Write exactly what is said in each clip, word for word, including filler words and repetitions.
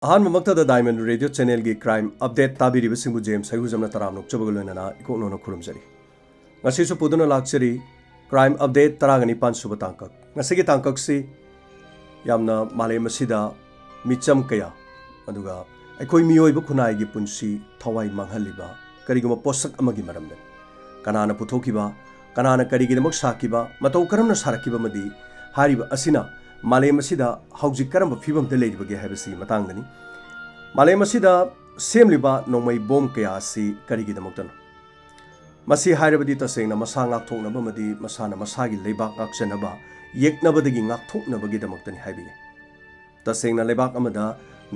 ꯑꯍꯥꯟꯕꯃꯛꯇꯗ Diamond Radio Channelꯒꯤ Crime Update ꯇꯥꯕꯤꯔꯤꯕꯁꯤꯡꯕꯨ James ꯍꯩꯍꯨꯖꯝꯅ ꯇꯔꯥꯝꯅ ꯑꯣꯛꯆꯕꯒ ꯂꯣꯏꯅꯅ ꯏꯀꯣꯛꯅꯧꯅ ꯈꯨꯔꯨꯝꯖꯔꯤ꯫ ꯉꯁꯤꯁꯨ ꯄꯨꯗꯨꯅ ꯂꯥꯛꯆꯔꯤ Crime Update ꯇꯔꯥꯒ ꯅꯤꯄꯥꯟ ꯁꯨꯕ ꯇꯥꯡꯀꯛ꯫ ꯉꯁꯤꯒꯤ ꯇꯥꯡꯀꯛꯁꯤ ꯌꯥꯝꯅ ꯃꯥꯂꯦꯝ ꯑꯁꯤꯗ ꯃꯤꯆꯝ ꯀꯌꯥ, ꯑꯗꯨꯒ ꯑꯩꯈꯣꯏ ꯃꯤꯑꯣꯏꯕ ꯈꯨꯟꯅꯥꯏꯒꯤ ꯄꯨꯟꯁꯤ ꯊꯋꯥꯏ ꯃꯥꯡꯍꯜꯂꯤꯕ ꯀꯔꯤꯒꯨꯝꯕ ꯄꯣꯠꯁꯛ ꯑꯃꯒꯤ ꯃꯔꯝꯗꯅꯤ꯫ ꯀꯅꯥꯅ ꯄꯨꯊꯣꯛꯈꯤꯕ, ꯀꯅꯥꯅ ꯀꯔꯤꯒꯤꯗꯃꯛ ꯁꯥꯈꯤꯕ, ꯃꯇꯧ ꯀꯔꯝꯅ ꯁꯥꯔꯛꯈꯤꯕ ꯑꯃꯗꯤ ꯍꯥꯏꯔꯤꯕ ꯑꯁꯤꯅ ꯃꯥꯂꯦꯝ ꯑꯁꯤꯗ ꯍꯧꯖꯤꯛ ꯀꯔꯝꯕ ꯐꯤꯕꯝꯗ ꯂꯩꯔꯤꯕꯒꯦ ꯍꯥꯏꯕꯁꯤꯒꯤ ꯃꯇꯥꯡꯗꯅꯤ꯫ ꯃꯥꯂꯦꯝ ꯑꯁꯤꯗ ꯁꯦꯝꯂꯤꯕ ꯅꯣꯡꯃꯩ ꯕꯣꯝ ꯀꯌꯥ ꯑꯁꯤ ꯀꯔꯤꯒꯤꯗꯃꯛꯇꯅꯣ? ꯃꯁꯤ ꯍꯥꯏꯔꯕꯗꯤ ꯇꯁꯦꯡꯅ ꯃꯁꯥ ꯉꯥꯛꯊꯣꯛꯅꯕ ꯑꯃꯗꯤ ꯃꯁꯥꯅ ꯃꯁꯥꯒꯤ ꯂꯩꯕꯥꯛ ꯉꯥꯛꯆꯅꯕ ꯌꯦꯛꯅꯕꯗꯒꯤ ꯉꯥꯛꯊꯣꯛꯅꯕꯒꯤꯗꯃꯛꯇꯅꯤ ꯍꯥꯏꯕ ꯌꯥꯏ꯫ ꯇꯁꯦꯡꯅ ꯂꯩꯕꯥꯛ ꯑꯃꯗ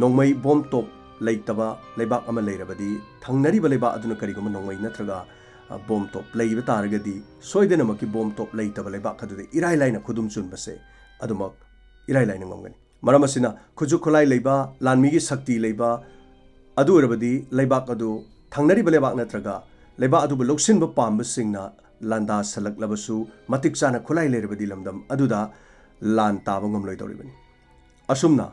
ꯅꯣꯡꯃꯩ ꯕꯣꯝ ꯇꯣꯞ ꯂꯩꯇꯕ ꯂꯩꯕꯥꯛ ꯑꯃ ꯂꯩꯔꯕꯗꯤ, ꯊꯪꯅꯔꯤꯕ ꯂꯩꯕꯥꯛ ꯑꯗꯨꯅ ꯀꯔꯤꯒꯨꯝꯕ ꯅꯣꯡꯃꯩ ꯅꯠꯇ꯭ꯔꯒ, ꯑ, ꯕꯣꯝ ꯇꯣꯞ ꯂꯩꯕ ꯇꯥꯔꯒꯗꯤ, ꯁꯣꯏꯗꯅꯃꯛꯀꯤ ꯕꯣꯝ ꯇꯣꯞ ꯂꯩꯇꯕ ꯂꯩꯕꯥꯛ ꯑꯗꯨꯗ ꯏꯔꯥꯏ ꯂꯥꯏꯅ ꯈꯨꯗꯨꯝ ꯆꯟꯕꯁꯦ ꯑꯗꯨꯃꯛ ꯏꯔꯥꯏ ꯂꯥꯏꯅ ꯉꯝꯒꯅꯤ꯫ ꯃꯔꯝ ꯑꯁꯤꯅ ꯈꯨꯠꯁꯨ ꯈꯨꯠꯂꯥꯏ ꯂꯩꯕ, ꯂꯥꯟꯃꯤꯒꯤ ꯁꯛꯇꯤ ꯂꯩꯕ, ꯑꯗꯨ ꯑꯣꯏꯔꯕꯗꯤ ꯂꯩꯕꯥꯛ ꯑꯗꯨ ꯊꯪꯅꯔꯤꯕ ꯂꯩꯕꯥꯛ ꯅꯠꯇ꯭ꯔꯒ ꯂꯩꯕꯥꯛ ꯑꯗꯨꯕꯨ ꯂꯧꯁꯤꯟꯕ ꯄꯥꯝꯕꯁꯤꯡꯅ ꯂꯥꯟꯗꯥꯁꯜꯂꯛꯂꯕꯁꯨ, ꯃꯇꯤꯛ ꯆꯥꯅ ꯈꯨꯠꯂꯥꯏ ꯂꯩꯔꯕꯗꯤ ꯂꯝꯗꯝ ꯑꯗꯨꯗ ꯂꯥꯟ ꯇꯥꯕ ꯉꯝꯂꯣꯏꯗꯧꯔꯤꯕꯅꯤ꯫ ꯑꯁꯨꯝꯅ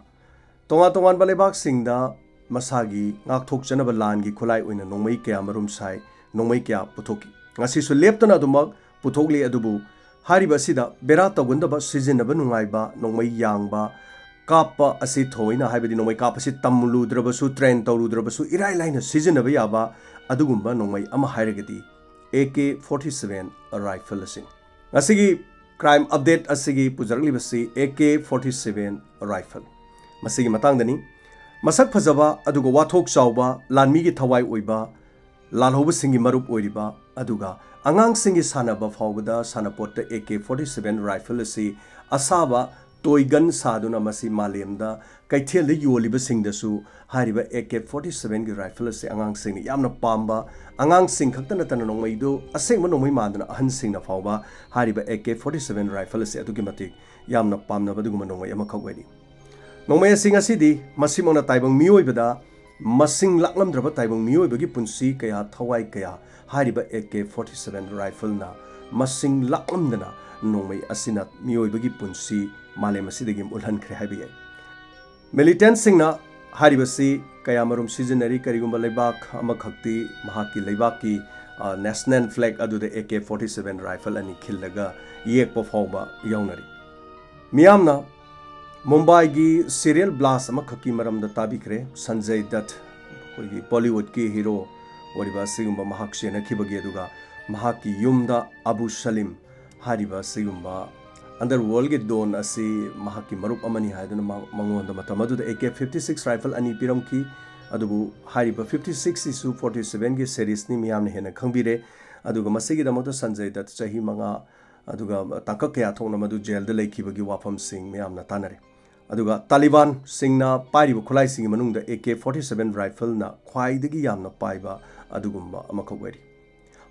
ꯇꯣꯉꯥꯟ ꯇꯣꯉꯥꯟꯕ ꯂꯩꯕꯥꯛꯁꯤꯡꯗ ꯃꯁꯥꯒꯤ ꯉꯥꯛꯊꯣꯛꯆꯅꯕ ꯂꯥꯟꯒꯤ ꯈꯨꯠꯂꯥꯏ ꯑꯣꯏꯅ ꯅꯣꯡꯃꯩ ꯀꯌꯥ ꯃꯔꯨꯝ ꯁꯥꯏ, ꯅꯣꯡꯃꯩ ꯀꯌꯥ ꯄꯨꯊꯣꯛꯈꯤ꯫ ꯉꯁꯤꯁꯨ ꯂꯦꯞꯇꯅ ꯑꯗꯨꯃꯛ ꯄꯨꯊꯣꯛꯂꯤ꯫ ꯑꯗꯨꯕꯨ ꯍꯥꯏꯔꯤꯕ ꯑꯁꯤꯗ ꯕꯦꯔꯥ ꯇꯧꯒꯟꯗꯕ, ꯁꯤꯖꯤꯟꯅꯕ ꯅꯨꯡꯉꯥꯏꯕ ꯅꯣꯡꯃꯩ ꯌꯥꯡꯕ, ꯀꯥꯞꯄ ꯑꯁꯤ ꯊꯑꯣꯏꯅ, ꯍꯥꯏꯕꯗꯤ ꯅꯣꯡꯃꯩ ꯀꯥꯞꯄꯁꯤ ꯇꯝꯂꯨꯗ꯭ꯔꯕꯁꯨ, ꯇ꯭ꯔꯦꯟ ꯇꯧꯔꯨꯗ꯭ꯔꯕꯁꯨ ꯏꯔꯥꯏ ꯂꯥꯏꯅ ꯁꯤꯖꯤꯟꯅꯕ ꯌꯥꯕ ꯑꯗꯨꯒꯨꯝꯕ ꯅꯣꯡꯃꯩ ꯑꯃ ꯍꯥꯏꯔꯒꯗꯤ A K forty seven rifle ꯑꯁꯤꯅꯤ꯫ ꯉꯁꯤꯒꯤ Crime Update ꯑꯁꯤꯒꯤ ꯄꯨꯖꯔꯛꯂꯤꯕꯁꯤ A K forty seven rifle꯫ ꯃꯁꯤꯒꯤ ꯃꯇꯥꯡꯗꯅꯤ꯫ ꯃꯁꯛ ꯐꯖꯕ ꯑꯗꯨꯒ ꯋꯥꯊꯣꯛ ꯆꯥꯎꯕ, ꯂꯥꯟꯃꯤꯒꯤ ꯊꯋꯥꯏ ꯑꯣꯏꯕ, ꯂꯥꯜꯍꯧꯕꯁꯤꯡꯒꯤ ꯃꯔꯨꯞ ꯑꯣꯏꯔꯤꯕ, ꯑꯗꯨꯒ ꯑꯉꯥꯡꯁꯤꯡꯒꯤ ꯁꯥꯟꯅꯕ ꯐꯥꯎꯕꯗ ꯁꯥꯟꯅꯄꯣꯠꯇ A K forty seven rifle ꯑꯁꯤ ꯑꯁꯥꯕ toy gun ꯁꯥꯗꯨꯅ ꯃꯁꯤ ꯃꯥꯂꯦꯝꯗ ꯀꯩꯊꯦꯜꯗ ꯌꯣꯜꯂꯤꯕꯁꯤꯡꯗꯁꯨ ꯍꯥꯏꯔꯤꯕ A K forty seven ꯒꯤ rifle ꯑꯁꯤ ꯑꯉꯥꯡꯁꯤꯡꯅ ꯌꯥꯝꯅ ꯄꯥꯝꯕ, ꯑꯉꯥꯡꯁꯤꯡ ꯈꯛꯇ ꯅꯠꯇꯅ ꯅꯣꯡꯃꯩꯗꯨ ꯑꯁꯦꯡꯕ ꯅꯣꯡꯃꯩ ꯃꯥꯟꯗꯨꯅ ꯑꯍꯟꯁꯤꯡꯅ ꯐꯥꯎꯕ ꯍꯥꯏꯔꯤꯕ A K forty seven rifle ꯑꯁꯤ ꯑꯗꯨꯛꯀꯤ ꯃꯇꯤꯛ ꯌꯥꯝꯅ ꯄꯥꯝꯅꯕ ꯑꯗꯨꯒꯨꯝꯕ ꯅꯣꯡꯃꯩ ꯑꯃꯈꯛ ꯑꯣꯏꯔꯤ꯫ ꯅꯣꯡꯃꯩ ꯑꯁꯤ ꯉꯁꯤꯗꯤ ꯃꯁꯤꯃꯛꯅ ꯇꯥꯏꯕꯪ ꯃꯤꯑꯣꯏꯕꯗ, ꯃꯁꯤꯡ ꯂꯥꯛꯂꯝꯗ꯭ꯔꯕ ꯇꯥꯏꯕꯪ ꯃꯤꯑꯣꯏꯕꯒꯤ ꯄꯨꯟꯁꯤ ꯀꯌꯥ, ꯊꯋꯥꯏ ꯀꯌꯥ ꯍꯥꯏꯔꯤꯕ A K forty seven rifle ꯅ ꯃꯁꯤꯡ ꯂꯥꯛꯂꯝꯗꯅ ꯅꯣꯡꯃꯩ ꯑꯁꯤꯅ ꯃꯤꯑꯣꯏꯕꯒꯤ ꯄꯨꯟꯁꯤ ꯃꯥꯂꯦꯝ ꯑꯁꯤꯗꯒꯤ ꯃꯨꯠꯍꯟꯈ꯭ꯔꯦ ꯍꯥꯏꯕ ꯌꯥꯏ꯫ Militant ꯁꯤꯡꯅ ꯍꯥꯏꯔꯤꯕꯁꯤ ꯀꯌꯥꯃꯔꯨꯝ ꯁꯤꯖꯤꯟꯅꯔꯤ꯫ ꯀꯔꯤꯒꯨꯝꯕ ꯂꯩꯕꯥꯛ ꯑꯃꯈꯛꯇꯤ ꯃꯍꯥꯛꯀꯤ ꯂꯩꯕꯥꯛꯀꯤ, ꯑ, national flag ꯑꯗꯨꯗ A K forty seven rifle ꯑꯅꯤ ꯈꯤꯜꯂꯒ ꯌꯦꯛꯄ ꯐꯥꯎꯕ ꯌꯥꯎꯅꯔꯤ꯫ ꯃꯤꯌꯥꯝꯅ ꯃꯨꯝꯕꯥꯏꯒꯤ serial blast ꯑꯃꯈꯛꯀꯤ ꯃꯔꯝꯗ ꯇꯥꯕꯤꯈ꯭ꯔꯦ꯫ ꯁꯟꯖꯌ ꯗꯠ, ꯑꯩꯈꯣꯏꯒꯤ ꯕꯣꯂꯤꯋꯨꯗꯀꯤ hero ꯑꯣꯏꯔꯤꯕ ꯑꯁꯤꯒꯨꯝꯕ ꯃꯍꯥꯛ ꯆꯦꯟꯅꯈꯤꯕꯒꯤ, ꯑꯗꯨꯒ ꯃꯍꯥꯛꯀꯤ ꯌꯨꯝꯗ ꯑꯕꯨ ꯁꯂꯤꯝ ꯍꯥꯏꯔꯤꯕ ꯑꯁꯤꯒꯨꯝꯕ underworldꯒꯤ don ꯑꯁꯤ ꯃꯍꯥꯛꯀꯤ ꯃꯔꯨꯞ ꯑꯃꯅꯤ ꯍꯥꯏꯗꯨꯅ ꯃ-, ꯃꯉꯣꯟꯗ ꯃꯇꯝ ꯑꯗꯨꯗ A K fifty six rifle ꯑꯅꯤ ꯄꯤꯔꯝꯈꯤ꯫ ꯑꯗꯨꯕꯨ ꯍꯥꯏꯔꯤꯕ fifty six ꯁꯤꯁꯨ forty sevenꯒꯤ seriesꯅꯤ, ꯃꯤꯌꯥꯝꯅ ꯍꯦꯟꯅ ꯈꯪꯕꯤꯔꯦ꯫ ꯑꯗꯨꯒ ꯃꯁꯤꯒꯤꯗꯃꯛꯇ ꯁꯟꯖꯌ ꯗꯠ ꯆꯍꯤ ꯃꯉꯥ, ꯑꯗꯨꯒ ꯇꯥꯡꯀꯛ ꯀꯌꯥ ꯊꯣꯛꯅ ꯃꯗꯨ jailꯗ ꯂꯩꯈꯤꯕꯒꯤ ꯋꯥꯐꯝꯁꯤꯡ ꯃꯤꯌꯥꯝꯅ ꯇꯥꯅꯔꯤ꯫ ꯑꯗꯨꯒ ꯇꯥꯂꯤꯕꯥꯟꯁꯤꯡꯅ ꯄꯥꯏꯔꯤꯕ ꯈꯨꯠꯂꯥꯏꯁꯤꯡꯒꯤ ꯃꯅꯨꯡꯗ A K forty seven rifleꯅ ꯈ꯭ꯋꯥꯏꯗꯒꯤ ꯌꯥꯝꯅ ꯄꯥꯏꯕ ꯑꯗꯨꯒꯨꯝꯕ ꯑꯃꯈꯛ ꯑꯣꯏꯔꯤ꯫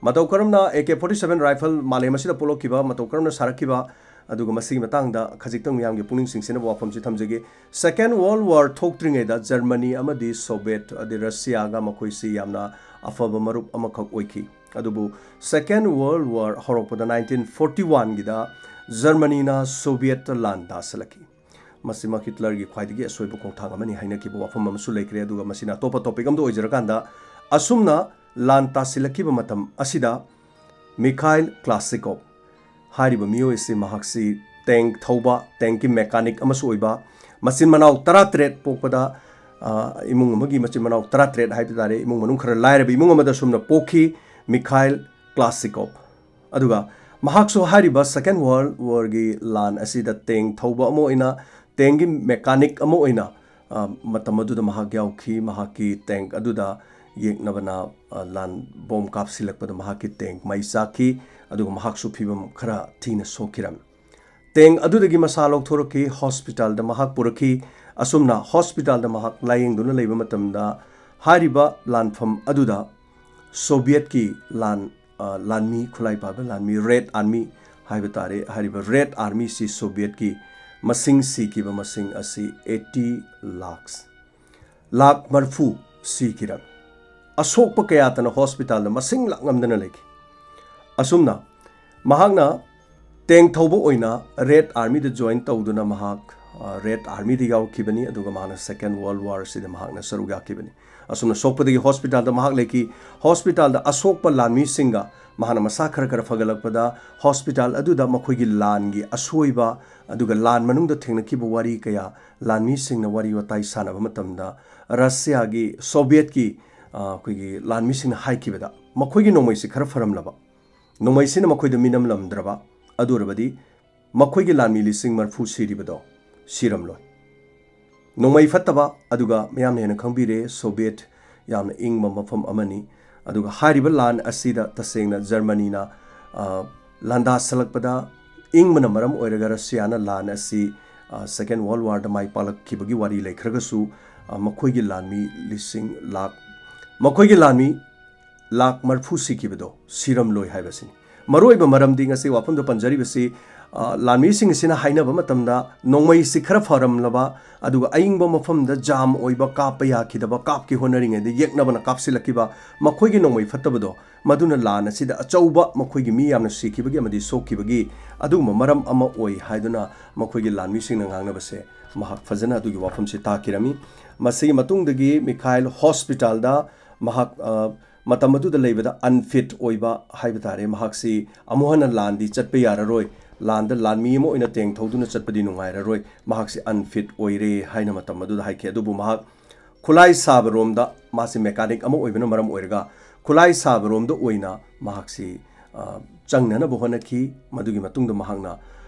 ꯃꯇꯧ ꯀꯔꯝꯅ A K forty seven rifle ꯃꯥꯂꯦꯝ ꯑꯁꯤꯗ ꯄꯣꯛꯂꯛꯈꯤꯕ, ꯃꯇꯧ ꯀꯔꯝꯅ ꯁꯥꯔꯛꯈꯤꯕ, ꯑꯗꯨꯒ ꯃꯁꯤꯒꯤ ꯃꯇꯥꯡꯗ ꯈꯖꯤꯛꯇꯪ ꯃꯤꯌꯥꯝꯒꯤ ꯄꯨꯛꯅꯤꯡ ꯆꯤꯡꯁꯤꯟꯅꯕ ꯋꯥꯐꯝꯁꯤ ꯊꯝꯖꯒꯦ꯫ Second World War ꯊꯣꯛꯇ꯭ꯔꯤꯉꯩꯗ ꯖꯔꯃꯅꯤ ꯑꯃꯗꯤ ꯁꯣꯚꯤꯌꯦꯠ ꯑꯗꯩ ꯔꯁꯤꯌꯥꯒ ꯃꯈꯣꯏꯁꯤ ꯌꯥꯝꯅ ꯑꯐꯕ ꯃꯔꯨꯞ ꯑꯃꯈꯛ ꯑꯣꯏꯈꯤ꯫ ꯑꯗꯨꯕꯨ Second World War ꯍꯧꯔꯛꯄꯗ nineteen forty oneꯒꯤꯗ ꯖꯔꯃꯅꯤꯅ ꯁꯣꯚꯤꯌꯦꯠꯇ ꯂꯥꯟ ꯇꯥꯁꯤꯜꯂꯛꯈꯤ꯫ ꯃꯁꯤꯃꯛ ꯍꯤꯠꯂꯔꯒꯤ ꯈ꯭ꯋꯥꯏꯗꯒꯤ ꯑꯁꯣꯏꯕ ꯈꯣꯡꯊꯥꯡ ꯑꯃꯅꯤ ꯍꯥꯏꯅꯈꯤꯕ ꯋꯥꯐꯝ ꯑꯃꯁꯨ ꯂꯩꯈ꯭ꯔꯦ꯫ ꯑꯗꯨꯒ ꯃꯁꯤꯅ ꯑꯇꯣꯞꯄ topic ꯑꯃꯗ ꯑꯣꯏꯖꯔꯀꯥꯟꯗ, ꯑꯁꯨꯝꯅ ꯂꯥꯟ ꯇꯥꯁꯤꯜꯂꯛꯈꯤꯕ ꯃꯇꯝ ꯑꯁꯤꯗ ꯃꯤꯈꯥꯏꯜ ꯀ꯭ꯂꯥꯁꯤꯀꯣꯞ ꯍꯥꯏꯔꯤꯕ ꯃꯤꯑꯣꯏ ꯑꯁꯤ, ꯃꯍꯥꯛꯁꯤ tank ꯊꯧꯕ, tankꯀꯤ mechanic ꯑꯃꯁꯨ ꯑꯣꯏꯕ, ꯃꯆꯤꯟ ꯃꯅꯥꯎ ꯇꯔꯥꯇꯔꯦꯠ ꯄꯣꯛꯄꯗ, ꯑ, ꯏꯃꯨꯡ ꯑꯃꯒꯤ ꯃꯆꯤꯟ ꯃꯅꯥꯎ ꯇꯔꯥꯇꯔꯦꯠ ꯍꯥꯏꯕ ꯇꯥꯔꯦ, ꯏꯃꯨꯡ ꯃꯅꯨꯡ ꯈꯔ ꯂꯥꯏꯔꯕ ꯏꯃꯨꯡ ꯑꯃꯗ ꯁꯨꯝꯅ ꯄꯣꯛꯈꯤ ꯃꯤꯈꯥꯏꯜ ꯀ꯭ꯂꯥꯁꯤꯀꯣꯞ꯫ ꯑꯗꯨꯒ ꯃꯍꯥꯛꯁꯨ ꯍꯥꯏꯔꯤꯕ Second World Warꯒꯤ ꯂꯥꯟ ꯑꯁꯤꯗ tank ꯊꯧꯕ ꯑꯃ ꯑꯣꯏꯅ, tankꯀꯤ mechanic ꯑꯃ ꯑꯣꯏꯅ, ꯑ, ꯃꯇꯝ ꯑꯗꯨꯗ ꯃꯍꯥꯛ ꯌꯥꯎꯈꯤ꯫ ꯃꯍꯥꯛꯀꯤ tank ꯑꯗꯨꯗ ꯌꯦꯛꯅꯕꯅ, ꯑ, ꯂꯥꯟ bomb ꯀꯥꯞꯁꯤꯜꯂꯛꯄꯗ ꯃꯍꯥꯛꯀꯤ tank ꯃꯩ ꯆꯥꯛꯈꯤ, ꯑꯗꯨꯒ ꯃꯍꯥꯛꯁꯨ ꯐꯤꯕꯝ ꯈꯔ ꯊꯤꯅ ꯁꯣꯛꯈꯤꯔꯝꯃꯤ꯫ Tank ꯑꯗꯨꯗꯒꯤ ꯃꯁꯥ ꯂꯧꯊꯣꯔꯛꯈꯤ, hospitalꯗ ꯃꯍꯥꯛ ꯄꯨꯔꯛꯈꯤ꯫ ꯑꯁꯨꯝꯅ hospitalꯗ ꯃꯍꯥꯛ ꯂꯥꯌꯦꯡꯗꯨꯅ ꯂꯩꯕ ꯃꯇꯝꯗ, ꯍꯥꯏꯔꯤꯕ ꯂꯥꯟꯐꯝ ꯑꯗꯨꯗ ꯁꯣꯚꯤꯌꯦꯠꯀꯤ ꯂꯥꯟ, ꯑ, ꯂꯥꯟꯃꯤ, ꯈꯨꯠꯂꯥꯏ ꯄꯥꯏꯕ ꯂꯥꯟꯃꯤ, Red Army ꯍꯥꯏꯕ ꯇꯥꯔꯦ, ꯍꯥꯏꯔꯤꯕ Red Armyꯁꯤ ꯁꯣꯚꯤꯌꯦꯠꯀꯤ ꯃꯁꯤꯡ, ꯁꯤꯈꯤꯕ ꯃꯁꯤꯡ ꯑꯁꯤ eighty lakhs, ꯂꯥꯈ ꯃꯔꯤꯐꯨ ꯁꯤꯈꯤꯔꯝꯃꯤ꯫ ꯑꯁꯣꯛꯄ ꯀꯌꯥꯇꯅ hospitalꯗ ꯃꯁꯤꯡ ꯂꯥꯛꯉꯝꯗꯅ ꯂꯩꯈꯤ꯫ ꯑꯁꯨꯝꯅ ꯃꯍꯥꯛꯅ tank ꯊꯧꯕ ꯑꯣꯏꯅ Red Armyꯗ join ꯇꯧꯗꯨꯅ ꯃꯍꯥꯛ ꯔꯦꯠ ꯑꯥꯔꯃꯤꯗ ꯌꯥꯎꯈꯤꯕꯅꯤ, ꯑꯗꯨꯒ ꯃꯍꯥꯛꯅ ꯁꯦꯀꯦꯟ ꯋꯥꯔꯜ ꯋꯥꯔꯁꯤꯗ ꯃꯍꯥꯛꯅ ꯁꯔꯨꯛ ꯌꯥꯈꯤꯕꯅꯤ꯫ ꯑꯁꯨꯝꯅ ꯁꯣꯛꯄꯗꯒꯤ ꯍꯣꯁꯄꯤꯇꯥꯜꯗ ꯃꯍꯥꯛ ꯂꯩꯈꯤ꯫ ꯍꯣꯁꯄꯤꯇꯥꯜꯗ ꯑꯁꯣꯛꯄ ꯂꯥꯟꯃꯤꯁꯤꯡꯒ ꯃꯍꯥꯛꯅ ꯃꯁꯥ ꯈꯔ ꯈꯔ ꯐꯒꯠꯂꯛꯄꯗ ꯍꯣꯁꯄꯤꯇꯥꯜ ꯑꯗꯨꯗ ꯃꯈꯣꯏꯒꯤ ꯂꯥꯟꯒꯤ ꯑꯁꯣꯏꯕ, ꯑꯗꯨꯒ ꯂꯥꯟ ꯃꯅꯨꯡꯗ ꯊꯦꯡꯅꯈꯤꯕ ꯋꯥꯔꯤ ꯀꯌꯥ ꯂꯥꯟꯃꯤꯁꯤꯡꯅ ꯋꯥꯔꯤ ꯋꯥꯇꯥꯏ ꯁꯥꯟꯅꯕ ꯃꯇꯝꯗ ꯔꯁꯤꯌꯥꯒꯤ, ꯁꯣꯚꯤꯌꯦꯠꯀꯤ, ꯑ, ꯑꯩꯈꯣꯏꯒꯤ ꯂꯥꯟꯃꯤꯁꯤꯡꯅ ꯍꯥꯏꯈꯤꯕꯗ, ꯃꯈꯣꯏꯒꯤ ꯅꯣꯡꯃꯩꯁꯤ ꯈꯔ ꯐꯔꯝꯂꯕ, ꯅꯣꯡꯃꯩꯁꯤꯅ ꯃꯈꯣꯏꯗ ꯃꯤꯅꯝꯂꯝꯗ꯭ꯔꯕ, ꯑꯗꯨ ꯑꯣꯏꯔꯕꯗꯤ ꯃꯈꯣꯏꯒꯤ ꯂꯥꯟꯃꯤ ꯂꯤꯁꯤꯡ ꯃꯔꯤꯐꯨ ꯁꯤꯔꯤꯕꯗꯣ ꯁꯤꯔꯝꯂꯣꯏ꯫ ꯅꯣꯡꯃꯩ ꯐꯠꯇꯕ, ꯑꯗꯨꯒ ꯃꯌꯥꯝꯅ ꯍꯦꯟꯅ ꯈꯪꯕꯤꯔꯦ, ꯁꯣꯚꯤꯌꯦꯠ ꯌꯥꯝꯅ ꯏꯪꯕ ꯃꯐꯝ ꯑꯃꯅꯤ꯫ ꯑꯗꯨꯒ ꯍꯥꯏꯔꯤꯕ ꯂꯥꯟ ꯑꯁꯤꯗ ꯇꯁꯦꯡꯅ ꯖꯔꯃꯅꯤꯅ, ꯑ, ꯂꯥꯟꯗꯥꯁꯜꯂꯛꯄꯗ ꯏꯪꯕꯅ ꯃꯔꯝ ꯑꯣꯏꯔꯒ ꯔꯁꯤꯌꯥꯅ ꯂꯥꯟ ꯑꯁꯤ, ꯑ, ꯁꯦꯀꯦꯟ ꯋꯥꯔꯜ ꯋꯥꯔꯗ ꯃꯥꯏ ꯄꯥꯛꯂꯛꯈꯤꯕꯒꯤ ꯋꯥꯔꯤ ꯂꯩꯈ꯭ꯔꯒꯁꯨ, ꯑ, ꯃꯈꯣꯏꯒꯤ ꯂꯥꯟꯃꯤ ꯂꯤꯁꯤꯡ ꯂꯥꯛ, ꯃꯈꯣꯏꯒꯤ ꯂꯥꯟꯃꯤ ꯂꯥꯛ ꯃꯔꯤꯐꯨ ꯁꯤꯈꯤꯕꯗꯣ ꯁꯤꯔꯝꯂꯣꯏ ꯍꯥꯏꯕꯁꯤꯅꯤ꯫ ꯃꯔꯨꯑꯣꯏꯕ ꯃꯔꯝꯗꯤ ꯉꯁꯤ ꯋꯥꯐꯝꯗ ꯄꯟꯖꯔꯤꯕꯁꯤ, ꯑ, ꯂꯥꯟꯃꯤꯁꯤꯡ ꯑꯁꯤꯅ ꯍꯥꯏꯅꯕ ꯃꯇꯝꯗ ꯅꯣꯡꯃꯩꯁꯤ ꯈꯔ ꯐꯔꯝꯂꯕ, ꯑꯗꯨꯒ ꯑꯏꯪꯕ ꯃꯐꯝꯗ ꯖꯥꯝ ꯑꯣꯏꯕ, ꯀꯥꯞꯄ ꯌꯥꯈꯤꯗꯕ, ꯀꯥꯞꯀꯦ ꯍꯣꯠꯅꯔꯤꯉꯩꯗ ꯌꯦꯛꯅꯕꯅ ꯀꯥꯞꯁꯤꯜꯂꯛꯈꯤꯕ, ꯃꯈꯣꯏꯒꯤ ꯅꯣꯡꯃꯩ ꯐꯠꯇꯕꯗꯣ, ꯃꯗꯨꯅ ꯂꯥꯟ ꯑꯁꯤꯗ ꯑꯆꯧꯕ, ꯃꯈꯣꯏꯒꯤ ꯃꯤ ꯌꯥꯝꯅ ꯁꯤꯈꯤꯕꯒꯤ ꯑꯃꯗꯤ ꯁꯣꯛꯈꯤꯕꯒꯤ ꯑꯗꯨꯒꯨꯝꯕ ꯃꯔꯝ ꯑꯃ ꯑꯣꯏ ꯍꯥꯏꯗꯨꯅ ꯃꯈꯣꯏꯒꯤ ꯂꯥꯟꯃꯤꯁꯤꯡꯅ ꯉꯥꯡꯅꯕꯁꯦ ꯃꯍꯥꯛ ꯐꯖꯅ ꯑꯗꯨꯒꯤ ꯋꯥꯐꯝꯁꯦ ꯇꯥꯈꯤꯔꯝꯃꯤ꯫ ꯃꯁꯤꯒꯤ ꯃꯇꯨꯡꯗꯒꯤ ꯃꯤꯈꯥꯏꯜ ꯍꯣꯁꯄꯤꯇꯥꯜꯗ ꯃꯍꯥꯛ, ꯑ, ꯃꯇꯝ ꯑꯗꯨꯗ ꯂꯩꯕꯗ ꯑꯟꯐꯤꯠ ꯑꯣꯏꯕ ꯍꯥꯏꯕ ꯇꯥꯔꯦ, ꯃꯍꯥꯛꯁꯤ ꯑꯃꯨꯛ ꯍꯟꯅ ꯂꯥꯟꯗꯤ ꯆꯠꯄ ꯌꯥꯔꯔꯣꯏ, ꯂꯥꯟꯗ ꯂꯥꯟꯃꯤ ꯑꯃ ꯑꯣꯏꯅ ꯇꯦꯡꯊꯧꯗꯨꯅ ꯆꯠꯄꯗꯤ ꯅꯨꯡꯉꯥꯏꯔꯔꯣꯏ, ꯃꯍꯥꯛꯁꯤ ꯑꯟꯐꯤꯠ ꯑꯣꯏꯔꯦ ꯍꯥꯏꯅ ꯃꯇꯝ ꯑꯗꯨꯗ ꯍꯥꯏꯈꯤ꯫ ꯑꯗꯨꯕꯨ ꯃꯍꯥꯛ ꯈꯨꯠꯂꯥꯏ ꯁꯥꯕꯔꯣꯝꯗ, ꯃꯥꯁꯤ ꯃꯦꯀꯥꯅꯤꯛ ꯑꯃ ꯑꯣꯏꯕꯅ ꯃꯔꯝ ꯑꯣꯏꯔꯒ, ꯈꯨꯠꯂꯥꯏ ꯁꯥꯕꯔꯣꯝꯗ ꯑꯣꯏꯅ ꯃꯍꯥꯛꯁꯤ, ꯑ, ꯆꯪꯅꯅꯕ ꯍꯣꯠꯅꯈꯤ꯫ ꯃꯗꯨꯒꯤ ꯃꯇꯨꯡꯗ ꯃꯍꯥꯛꯅ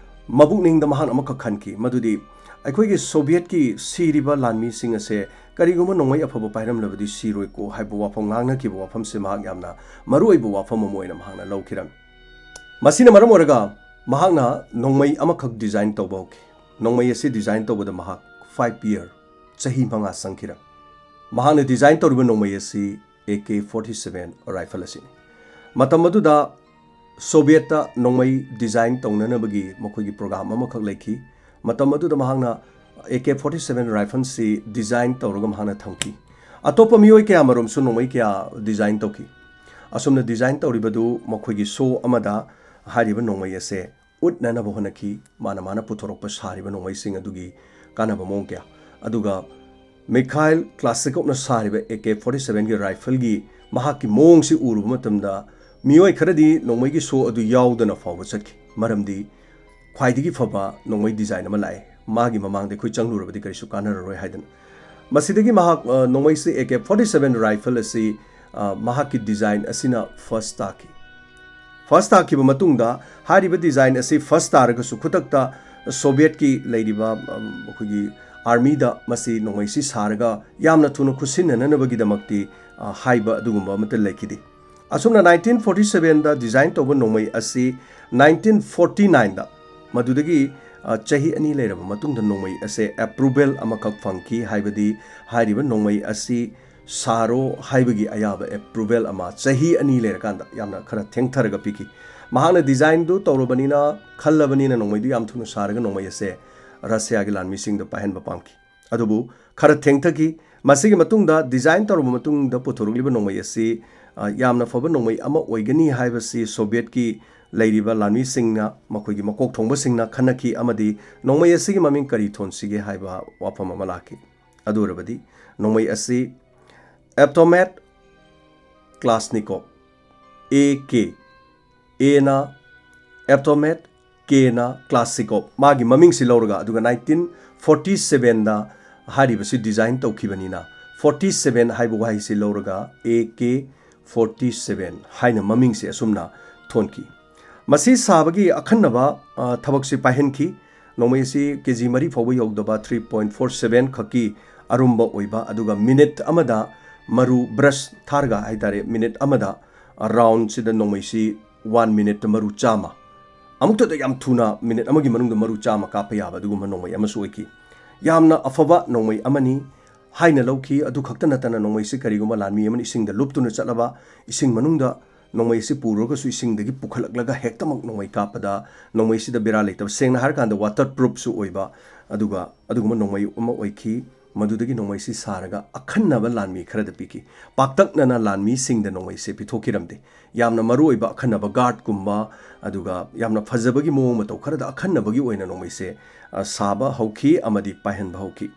ꯃꯕꯨꯛꯅꯤꯡꯗ ꯃꯍꯥꯛꯅ ꯑꯃꯈꯛ ꯈꯟꯈꯤ, ꯃꯗꯨꯗꯤ ꯑꯩꯈꯣꯏꯒꯤ ꯁꯣꯚꯤꯌꯦꯠꯀꯤ ꯁꯤꯔꯤꯕ ꯂꯥꯟꯃꯤꯁꯤꯡ ꯑꯁꯦ ꯀꯔꯤꯒꯨꯝꯕ ꯅꯣꯡꯃꯩ ꯑꯐꯕ ꯄꯥꯏꯔꯝꯂꯕꯗꯤ ꯁꯤꯔꯣꯏꯀꯣ ꯍꯥꯏꯕ ꯋꯥꯐꯝ ꯉꯥꯡꯅꯈꯤꯕ ꯋꯥꯐꯝꯁꯦ ꯃꯍꯥꯛ ꯌꯥꯝꯅ ꯃꯔꯨꯑꯣꯏꯕ ꯋꯥꯐꯝ ꯑꯃ ꯑꯣꯏꯅ ꯃꯍꯥꯛꯅ ꯂꯧꯈꯤꯔꯝꯃꯤ꯫ ꯃꯁꯤꯅ ꯃꯔꯝ ꯑꯣꯏꯔꯒ ꯃꯍꯥꯛꯅ ꯅꯣꯡꯃꯩ ꯑꯃꯈꯛ ꯗꯤꯖꯥꯏꯟ ꯇꯧꯕ ꯍꯧꯈꯤ꯫ ꯅꯣꯡꯃꯩ ꯑꯁꯤ ꯗꯤꯖꯥꯏꯟ ꯇꯧꯕꯗ ꯃꯍꯥꯛ ꯐꯥꯏꯚ ꯏꯌꯔ, ꯆꯍꯤ ꯃꯉꯥ ꯆꯪꯈꯤꯔꯝꯃꯤ꯫ ꯃꯍꯥꯛꯅ ꯗꯤꯖꯥꯏꯟ ꯇꯧꯔꯤꯕ ꯅꯣꯡꯃꯩ ꯑꯁꯤ ꯑꯦ ꯀꯦ ꯐꯣꯔꯇꯤ ꯁꯚꯦꯟ ꯔꯥꯏꯐꯜ ꯑꯁꯤꯅꯤ꯫ ꯃꯇꯝ ꯑꯗꯨꯗ ꯁꯣꯚꯤꯌꯦꯠꯇ ꯅꯣꯡꯃꯩ ꯗꯤꯖꯥꯏꯟ ꯇꯧꯅꯅꯕꯒꯤ ꯃꯈꯣꯏꯒꯤ ꯄ꯭ꯔꯣꯒ꯭ꯔꯥꯝ ꯑꯃꯈꯛ ꯂꯩꯈꯤ꯫ ꯃꯇꯝ ꯑꯗꯨꯗ ꯃꯍꯥꯛꯅ ꯑꯦ ꯀꯦ ꯐꯣꯔꯇꯤ ꯁꯚꯦꯟ ꯔꯥꯏꯐꯜꯁꯤ ꯗꯤꯖꯥꯏꯟ ꯇꯧꯔꯒ ꯃꯍꯥꯛꯅ ꯊꯝꯈꯤ꯫ ꯑꯇꯣꯞꯄ ꯃꯤꯑꯣꯏ ꯀꯌꯥ ꯃꯔꯨꯝꯁꯨ ꯅꯣꯡꯃꯩ ꯀꯌꯥ ꯗꯤꯖꯥꯏꯟ ꯇꯧꯈꯤ꯫ ꯑꯁꯨꯝꯅ ꯗꯤꯖꯥꯏꯟ ꯇꯧꯔꯤꯕꯗꯨ ꯃꯈꯣꯏꯒꯤ ꯁꯣ ꯑꯃꯗ ꯍꯥꯏꯔꯤꯕ ꯅꯣꯡꯃꯩ ꯑꯁꯦ ꯎꯠꯅꯅꯕ ꯍꯣꯠꯅꯈꯤ꯫ ꯃꯥꯅ ꯃꯥꯅ ꯄꯨꯊꯣꯔꯛꯄ ꯁꯥꯔꯤꯕ ꯅꯣꯡꯃꯩꯁꯤꯡ ꯑꯗꯨꯒꯤ ꯀꯥꯟꯅꯕ ꯃꯑꯣꯡ ꯀꯌꯥ, ꯑꯗꯨꯒ ꯃꯤꯈꯥꯏꯜ ꯀ꯭ꯂꯥꯁꯤꯀꯣꯞꯅ ꯁꯥꯔꯤꯕ ꯑꯦ ꯀꯦ ꯐꯣꯔꯇꯤ ꯁꯚꯦꯟꯒꯤ ꯔꯥꯏꯐꯜꯒꯤ ꯃꯍꯥꯛꯀꯤ ꯃꯑꯣꯡꯁꯤ ꯎꯔꯨꯕ ꯃꯇꯝꯗ, ꯃꯤꯑꯣꯏ ꯈꯔꯗꯤ ꯅꯣꯡꯃꯩꯒꯤ ꯁꯣ ꯑꯗꯨ ꯌꯥꯎꯗꯅ ꯐꯥꯎꯕ ꯆꯠꯈꯤ, ꯃꯔꯝꯗꯤ ꯈ꯭ꯋꯥꯏꯗꯒꯤ ꯐꯕ ꯅꯣꯡꯃꯩ ꯗꯤꯖꯥꯏꯟ ꯑꯃ ꯂꯥꯛꯑꯦ, ꯃꯥꯒꯤ ꯃꯃꯥꯡꯗ ꯑꯩꯈꯣꯏ ꯆꯪꯂꯨꯔꯕꯗꯤ ꯀꯔꯤꯁꯨ ꯀꯥꯟꯅꯔꯔꯣꯏ ꯍꯥꯏꯗꯅ꯫ ꯃꯁꯤꯗꯒꯤ ꯃꯍꯥꯛ, ꯑ, ꯅꯣꯡꯃꯩꯁꯤ A K forty seven rifle ꯑꯁꯤ, ꯑ, ꯃꯍꯥꯛꯀꯤ ꯗꯤꯖꯥꯏꯟ ꯑꯁꯤꯅ ꯐꯥꯔꯁ ꯇꯥꯈꯤ꯫ ꯐꯥꯔꯁ ꯇꯥꯈꯤꯕ ꯃꯇꯨꯡꯗ ꯍꯥꯏꯔꯤꯕ ꯗꯤꯖꯥꯏꯟ ꯑꯁꯤ ꯐꯥꯔꯁ ꯇꯥꯔꯒꯁꯨ ꯈꯨꯗꯛꯇ ꯁꯣꯚꯤꯌꯦꯠꯀꯤ ꯂꯩꯔꯤꯕ, ꯑꯝ, ꯑꯩꯈꯣꯏꯒꯤ ꯑꯥꯔꯃꯤꯗ ꯃꯁꯤ ꯅꯣꯡꯃꯩꯁꯤ ꯁꯥꯔꯒ ꯌꯥꯝꯅ ꯊꯨꯅ ꯈꯨꯠꯁꯤꯟꯅꯅꯕꯒꯤꯗꯃꯛꯇꯤ, ꯑ, ꯍꯥꯏꯕ ꯑꯗꯨꯒꯨꯝꯕ ꯑꯃꯠꯇ ꯂꯩꯈꯤꯗꯦ꯫ ꯑꯁꯨꯝꯅ ꯅꯥꯏꯟꯇꯤꯟ ꯐꯣꯔꯇꯤ ꯁꯚꯦꯟꯗ ꯗꯤꯖꯥꯏꯟ ꯇꯧꯕ ꯅꯣꯡꯃꯩ ꯑꯁꯤ ꯅꯥꯏꯟꯇꯤꯟ ꯐꯣꯔꯇꯤ ꯅꯥꯏꯟꯗ, ꯃꯗꯨꯗꯒꯤ, ꯑ, ꯆꯍꯤ ꯑꯅꯤ ꯂꯩꯔꯕ ꯃꯇꯨꯡꯗ ꯅꯣꯡꯃꯩ ꯑꯁꯦ ꯑꯦꯄ꯭ꯔꯨꯚꯦꯜ ꯑꯃꯈꯛ ꯐꯪꯈꯤ, ꯍꯥꯏꯕꯗꯤ ꯍꯥꯏꯔꯤꯕ ꯅꯣꯡꯃꯩ ꯑꯁꯤ ꯁꯥꯔꯣ ꯍꯥꯏꯕꯒꯤ ꯑꯌꯥꯕ ꯑꯦꯄ꯭ꯔꯨꯚꯦꯜ ꯑꯃ ꯆꯍꯤ ꯑꯅꯤ ꯂꯩꯔꯀꯥꯟꯗ ꯌꯥꯝꯅ ꯈꯔ ꯊꯦꯡꯊꯔꯒ ꯄꯤꯈꯤ꯫ ꯃꯍꯥꯛꯅ ꯗꯤꯖꯥꯏꯟꯗꯨ ꯇꯧꯔꯕꯅꯤꯅ, ꯈꯜꯂꯕꯅꯤꯅ ꯅꯣꯡꯃꯩꯗꯨ ꯌꯥꯝ ꯊꯨꯅ ꯁꯥꯔꯒ ꯅꯣꯡꯃꯩ ꯑꯁꯦ ꯔꯁꯤꯌꯥꯒꯤ ꯂꯥꯟꯃꯤꯁꯤꯡꯗ ꯄꯥꯏꯍꯟꯕ ꯄꯥꯝꯈꯤ꯫ ꯑꯗꯨꯕꯨ ꯈꯔ ꯊꯦꯡꯊꯈꯤ꯫ ꯃꯁꯤꯒꯤ ꯃꯇꯨꯡꯗ ꯗꯤꯖꯥꯏꯟ ꯇꯧꯔꯕ ꯃꯇꯨꯡꯗ ꯄꯨꯊꯣꯔꯛꯂꯤꯕ ꯅꯣꯡꯃꯩ ꯑꯁꯤ, ꯑ, ꯌꯥꯝꯅ ꯐꯕ ꯅꯣꯡꯃꯩ ꯑꯃ ꯑꯣꯏꯒꯅꯤ ꯍꯥꯏꯕꯁꯤ ꯁꯣꯚꯤꯌꯦꯠꯀꯤ ꯂꯩꯔꯤꯕ ꯂꯥꯟꯃꯤꯁꯤꯡꯅ, ꯃꯈꯣꯏꯒꯤ ꯃꯀꯣꯛ ꯊꯣꯡꯕꯁꯤꯡꯅ ꯈꯟꯅꯈꯤ ꯑꯃꯗꯤ ꯅꯣꯡꯃꯩ ꯑꯁꯤꯒꯤ ꯃꯃꯤꯡ ꯀꯔꯤ ꯊꯣꯟꯁꯤꯒꯦ ꯍꯥꯏꯕ ꯋꯥꯐꯝ ꯑꯃ ꯂꯥꯛꯈꯤ꯫ ꯑꯗꯨ ꯑꯣꯏꯔꯕꯗꯤ ꯅꯣꯡꯃꯩ ꯑꯁꯤ ꯑꯦꯞꯇꯣꯃꯦꯠ ꯀ꯭ꯂꯥꯁꯅꯤꯀꯣꯞ, ꯑꯦ ꯀꯦ, ꯑꯦꯅ ꯑꯦꯞꯇꯣꯃꯦꯠ, ꯀꯦꯅ ꯀ꯭ꯂꯥꯁꯤꯀꯣꯞ, ꯃꯥꯒꯤ ꯃꯃꯤꯡꯁꯤ ꯂꯧꯔꯒ, ꯑꯗꯨꯒ ꯅꯥꯏꯟꯇꯤꯟ ꯐꯣꯔꯇꯤ ꯁꯚꯦꯟꯗ ꯍꯥꯏꯔꯤꯕꯁꯤ ꯗꯤꯖꯥꯏꯟ ꯇꯧꯈꯤꯕꯅꯤꯅ, ꯐꯣꯔꯇꯤ ꯁꯚꯦꯟ ꯍꯥꯏꯕ ꯋꯥꯍꯩꯁꯤ ꯂꯧꯔꯒ ꯑꯦ ꯀꯦ ꯐꯣꯔꯇꯤ ꯁꯚꯦꯟ ꯍꯥꯏꯅ ꯃꯃꯤꯡꯁꯤ ꯑꯁꯨꯝꯅ ꯊꯣꯟꯈꯤ꯫ ꯃꯁꯤ ꯁꯥꯕꯒꯤ ꯑꯈꯟꯅꯕ, ꯑ, ꯊꯕꯛꯁꯤ ꯄꯥꯏꯍꯟꯈꯤ꯫ ꯅꯣꯡꯃꯩ ꯑꯁꯤ ꯀꯦ ꯖꯤ ꯃꯔꯤ ꯐꯥꯎꯕ ꯌꯧꯗꯕ ꯊ꯭ꯔꯤ ꯄꯣꯏꯟꯠ ꯐꯣꯔ ꯁꯚꯦꯟ ꯈꯛꯀꯤ ꯑꯔꯨꯝꯕ ꯑꯣꯏꯕ, ꯑꯗꯨꯒ ꯃꯤꯅꯤꯠ ꯑꯃꯗ ꯃꯔꯨ ꯕ꯭ꯔꯁ ꯊꯥꯔꯒ ꯍꯥꯏꯇꯥꯔꯦ, ꯃꯤꯅꯤꯠ ꯑꯃꯗ ꯔꯥꯎꯟꯁꯤꯗ ꯅꯣꯡꯃꯩꯁꯤ ꯋꯥꯟ ꯃꯤꯅꯤꯠꯇ ꯃꯔꯨ ꯆꯥꯝꯃ, ꯑꯃꯨꯛꯇꯗ ꯌꯥꯝ ꯊꯨꯅ ꯃꯤꯅꯤꯠ ꯑꯃꯒꯤ ꯃꯅꯨꯡꯗ ꯃꯔꯨ ꯆꯥꯝꯃ ꯀꯥꯞꯄ ꯌꯥꯕ ꯑꯗꯨꯒꯨꯝꯕ ꯅꯣꯡꯃꯩ ꯑꯃꯁꯨ ꯑꯣꯏꯈꯤ꯫ ꯌꯥꯝꯅ ꯑꯐꯕ ꯅꯣꯡꯃꯩ ꯑꯃꯅꯤ ꯍꯥꯏꯅ ꯂꯧꯈꯤ꯫ ꯑꯗꯨ ꯈꯛꯇ ꯅꯠꯇꯅ ꯅꯣꯡꯃꯩꯁꯤ ꯀꯔꯤꯒꯨꯝꯕ ꯂꯥꯟꯃꯤ ꯑꯃꯅ ꯏꯁꯤꯡꯗ ꯂꯨꯞꯇꯨꯅ ꯆꯠꯂꯕ, ꯏꯁꯤꯡ ꯃꯅꯨꯡꯗ ꯅꯣꯡꯃꯩ ꯑꯁꯤ ꯄꯨꯔꯒꯁꯨ ꯏꯁꯤꯡꯗꯒꯤ ꯄꯨꯈꯠꯂꯛꯂꯒ ꯍꯦꯛꯇꯃꯛ ꯅꯣꯡꯃꯩ ꯀꯥꯞꯄꯗ ꯅꯣꯡꯃꯩꯁꯤꯗ ꯕꯦꯔꯥ ꯂꯩꯇꯕ, ꯁꯦꯡꯅ ꯍꯥꯏꯔꯀꯥꯟꯗ ꯋꯥꯇꯔ ꯄ꯭ꯔꯨꯐꯁꯨ ꯑꯣꯏꯕ, ꯑꯗꯨꯒ ꯑꯗꯨꯒꯨꯝꯕ ꯅꯣꯡꯃꯩ ꯑꯃ ꯑꯣꯏꯈꯤ꯫ ꯃꯗꯨꯗꯒꯤ ꯅꯣꯡꯃꯩꯁꯤ ꯁꯥꯔꯒ ꯑꯈꯟꯅꯕ ꯂꯥꯟꯃꯤ ꯈꯔꯗ ꯄꯤꯈꯤ꯫ ꯄꯥꯛꯇꯛꯅꯅ ꯂꯥꯟꯃꯤꯁꯤꯡꯗ ꯅꯣꯡꯃꯩꯁꯦ ꯄꯤꯊꯣꯛꯈꯤꯔꯝꯗꯦ꯫ ꯌꯥꯝꯅ ꯃꯔꯨꯑꯣꯏꯕ ꯑꯈꯟꯅꯕ ꯒꯥꯔꯗꯀꯨꯝꯕ, ꯑꯗꯨꯒ ꯌꯥꯝꯅ ꯐꯖꯕꯒꯤ ꯃꯑꯣꯡ ꯃꯇꯧ ꯈꯔꯗ ꯑꯈꯟꯅꯕꯒꯤ ꯑꯣꯏꯅ ꯅꯣꯡꯃꯩꯁꯦ, ꯑ, ꯁꯥꯕ ꯍꯧꯈꯤ ꯑꯃꯗꯤ ꯄꯥꯏꯍꯟꯕ ꯍꯧꯈꯤ꯫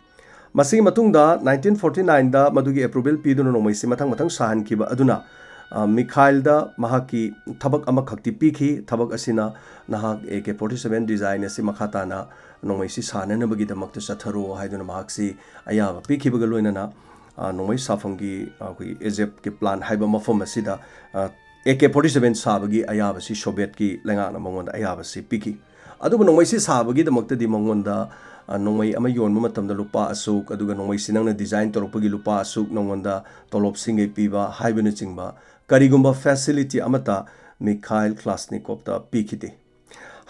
ꯃꯁꯤꯒꯤ ꯃꯇꯨꯡꯗ nineteen forty nineꯗ ꯃꯗꯨꯒꯤ approval ꯄꯤꯗꯨꯅ ꯅꯣꯡꯃꯩꯁꯤ ꯃꯊꯪ ꯃꯊꯪ ꯁꯥꯍꯟꯈꯤꯕ ꯑꯗꯨꯅ, ꯑ, ꯃꯤꯈꯥꯏꯜꯗ ꯃꯍꯥꯛꯀꯤ ꯊꯕꯛ ꯑꯃꯈꯛꯇꯤ ꯄꯤꯈꯤ꯫ ꯊꯕꯛ ꯑꯁꯤꯅ ꯅꯍꯥꯛ A K forty seven design ꯑꯁꯤ ꯃꯈꯥ ꯇꯥꯅ ꯅꯣꯡꯃꯩꯁꯤ ꯁꯥꯅꯅꯕꯒꯤꯗꯃꯛꯇ ꯆꯠꯊꯔꯣ ꯍꯥꯏꯗꯨꯅ ꯃꯍꯥꯛꯁꯤ ꯑꯌꯥꯕ ꯄꯤꯈꯤꯕꯒ ꯂꯣꯏꯅꯅ, ꯑ, ꯅꯣꯡꯃꯩ ꯁꯥꯐꯝꯒꯤ, ꯑ, ꯑꯩꯈꯣꯏꯒꯤ ꯏꯖꯤꯞꯀꯤ ꯄ꯭ꯂꯥꯟ ꯍꯥꯏꯕ ꯃꯐꯝ ꯑꯁꯤꯗ, ꯑ, A K forty seven ꯁꯥꯕꯒꯤ ꯑꯌꯥꯕꯁꯤ ꯁꯣꯚꯤꯌꯦꯠꯀꯤ ꯂꯩꯉꯥꯛꯅ ꯃꯉꯣꯟꯗ ꯑꯌꯥꯕꯁꯤ ꯄꯤꯈꯤ꯫ ꯑꯗꯨꯕꯨ ꯅꯣꯡꯃꯩꯁꯤ ꯁꯥꯕꯒꯤꯗꯃꯛꯇꯗꯤ ꯃꯉꯣꯟꯗ, ꯑ, ꯅꯣꯡꯃꯩ ꯑꯃ ꯌꯣꯟꯕ ꯃꯇꯝꯗ ꯂꯨꯄꯥ ꯑꯁꯨꯛ, ꯑꯗꯨꯒ ꯅꯣꯡꯃꯩꯁꯤ ꯅꯪꯅ design ꯇꯧꯔꯛꯄꯒꯤ ꯂꯨꯄꯥ ꯑꯁꯨꯛ ꯅꯉꯣꯟꯗ ꯇꯣꯂꯣꯞꯁꯤꯡꯒꯩ ꯄꯤꯕ ꯍꯥꯏꯕꯅꯆꯤꯡꯕ ꯀꯔꯤꯒꯨꯝꯕ facility ꯑꯃꯠꯇ ꯃꯤꯈꯥꯏꯜ ꯀ꯭ꯂꯥꯁꯅꯤꯀꯣꯞꯇ ꯄꯤꯈꯤꯗꯦ꯫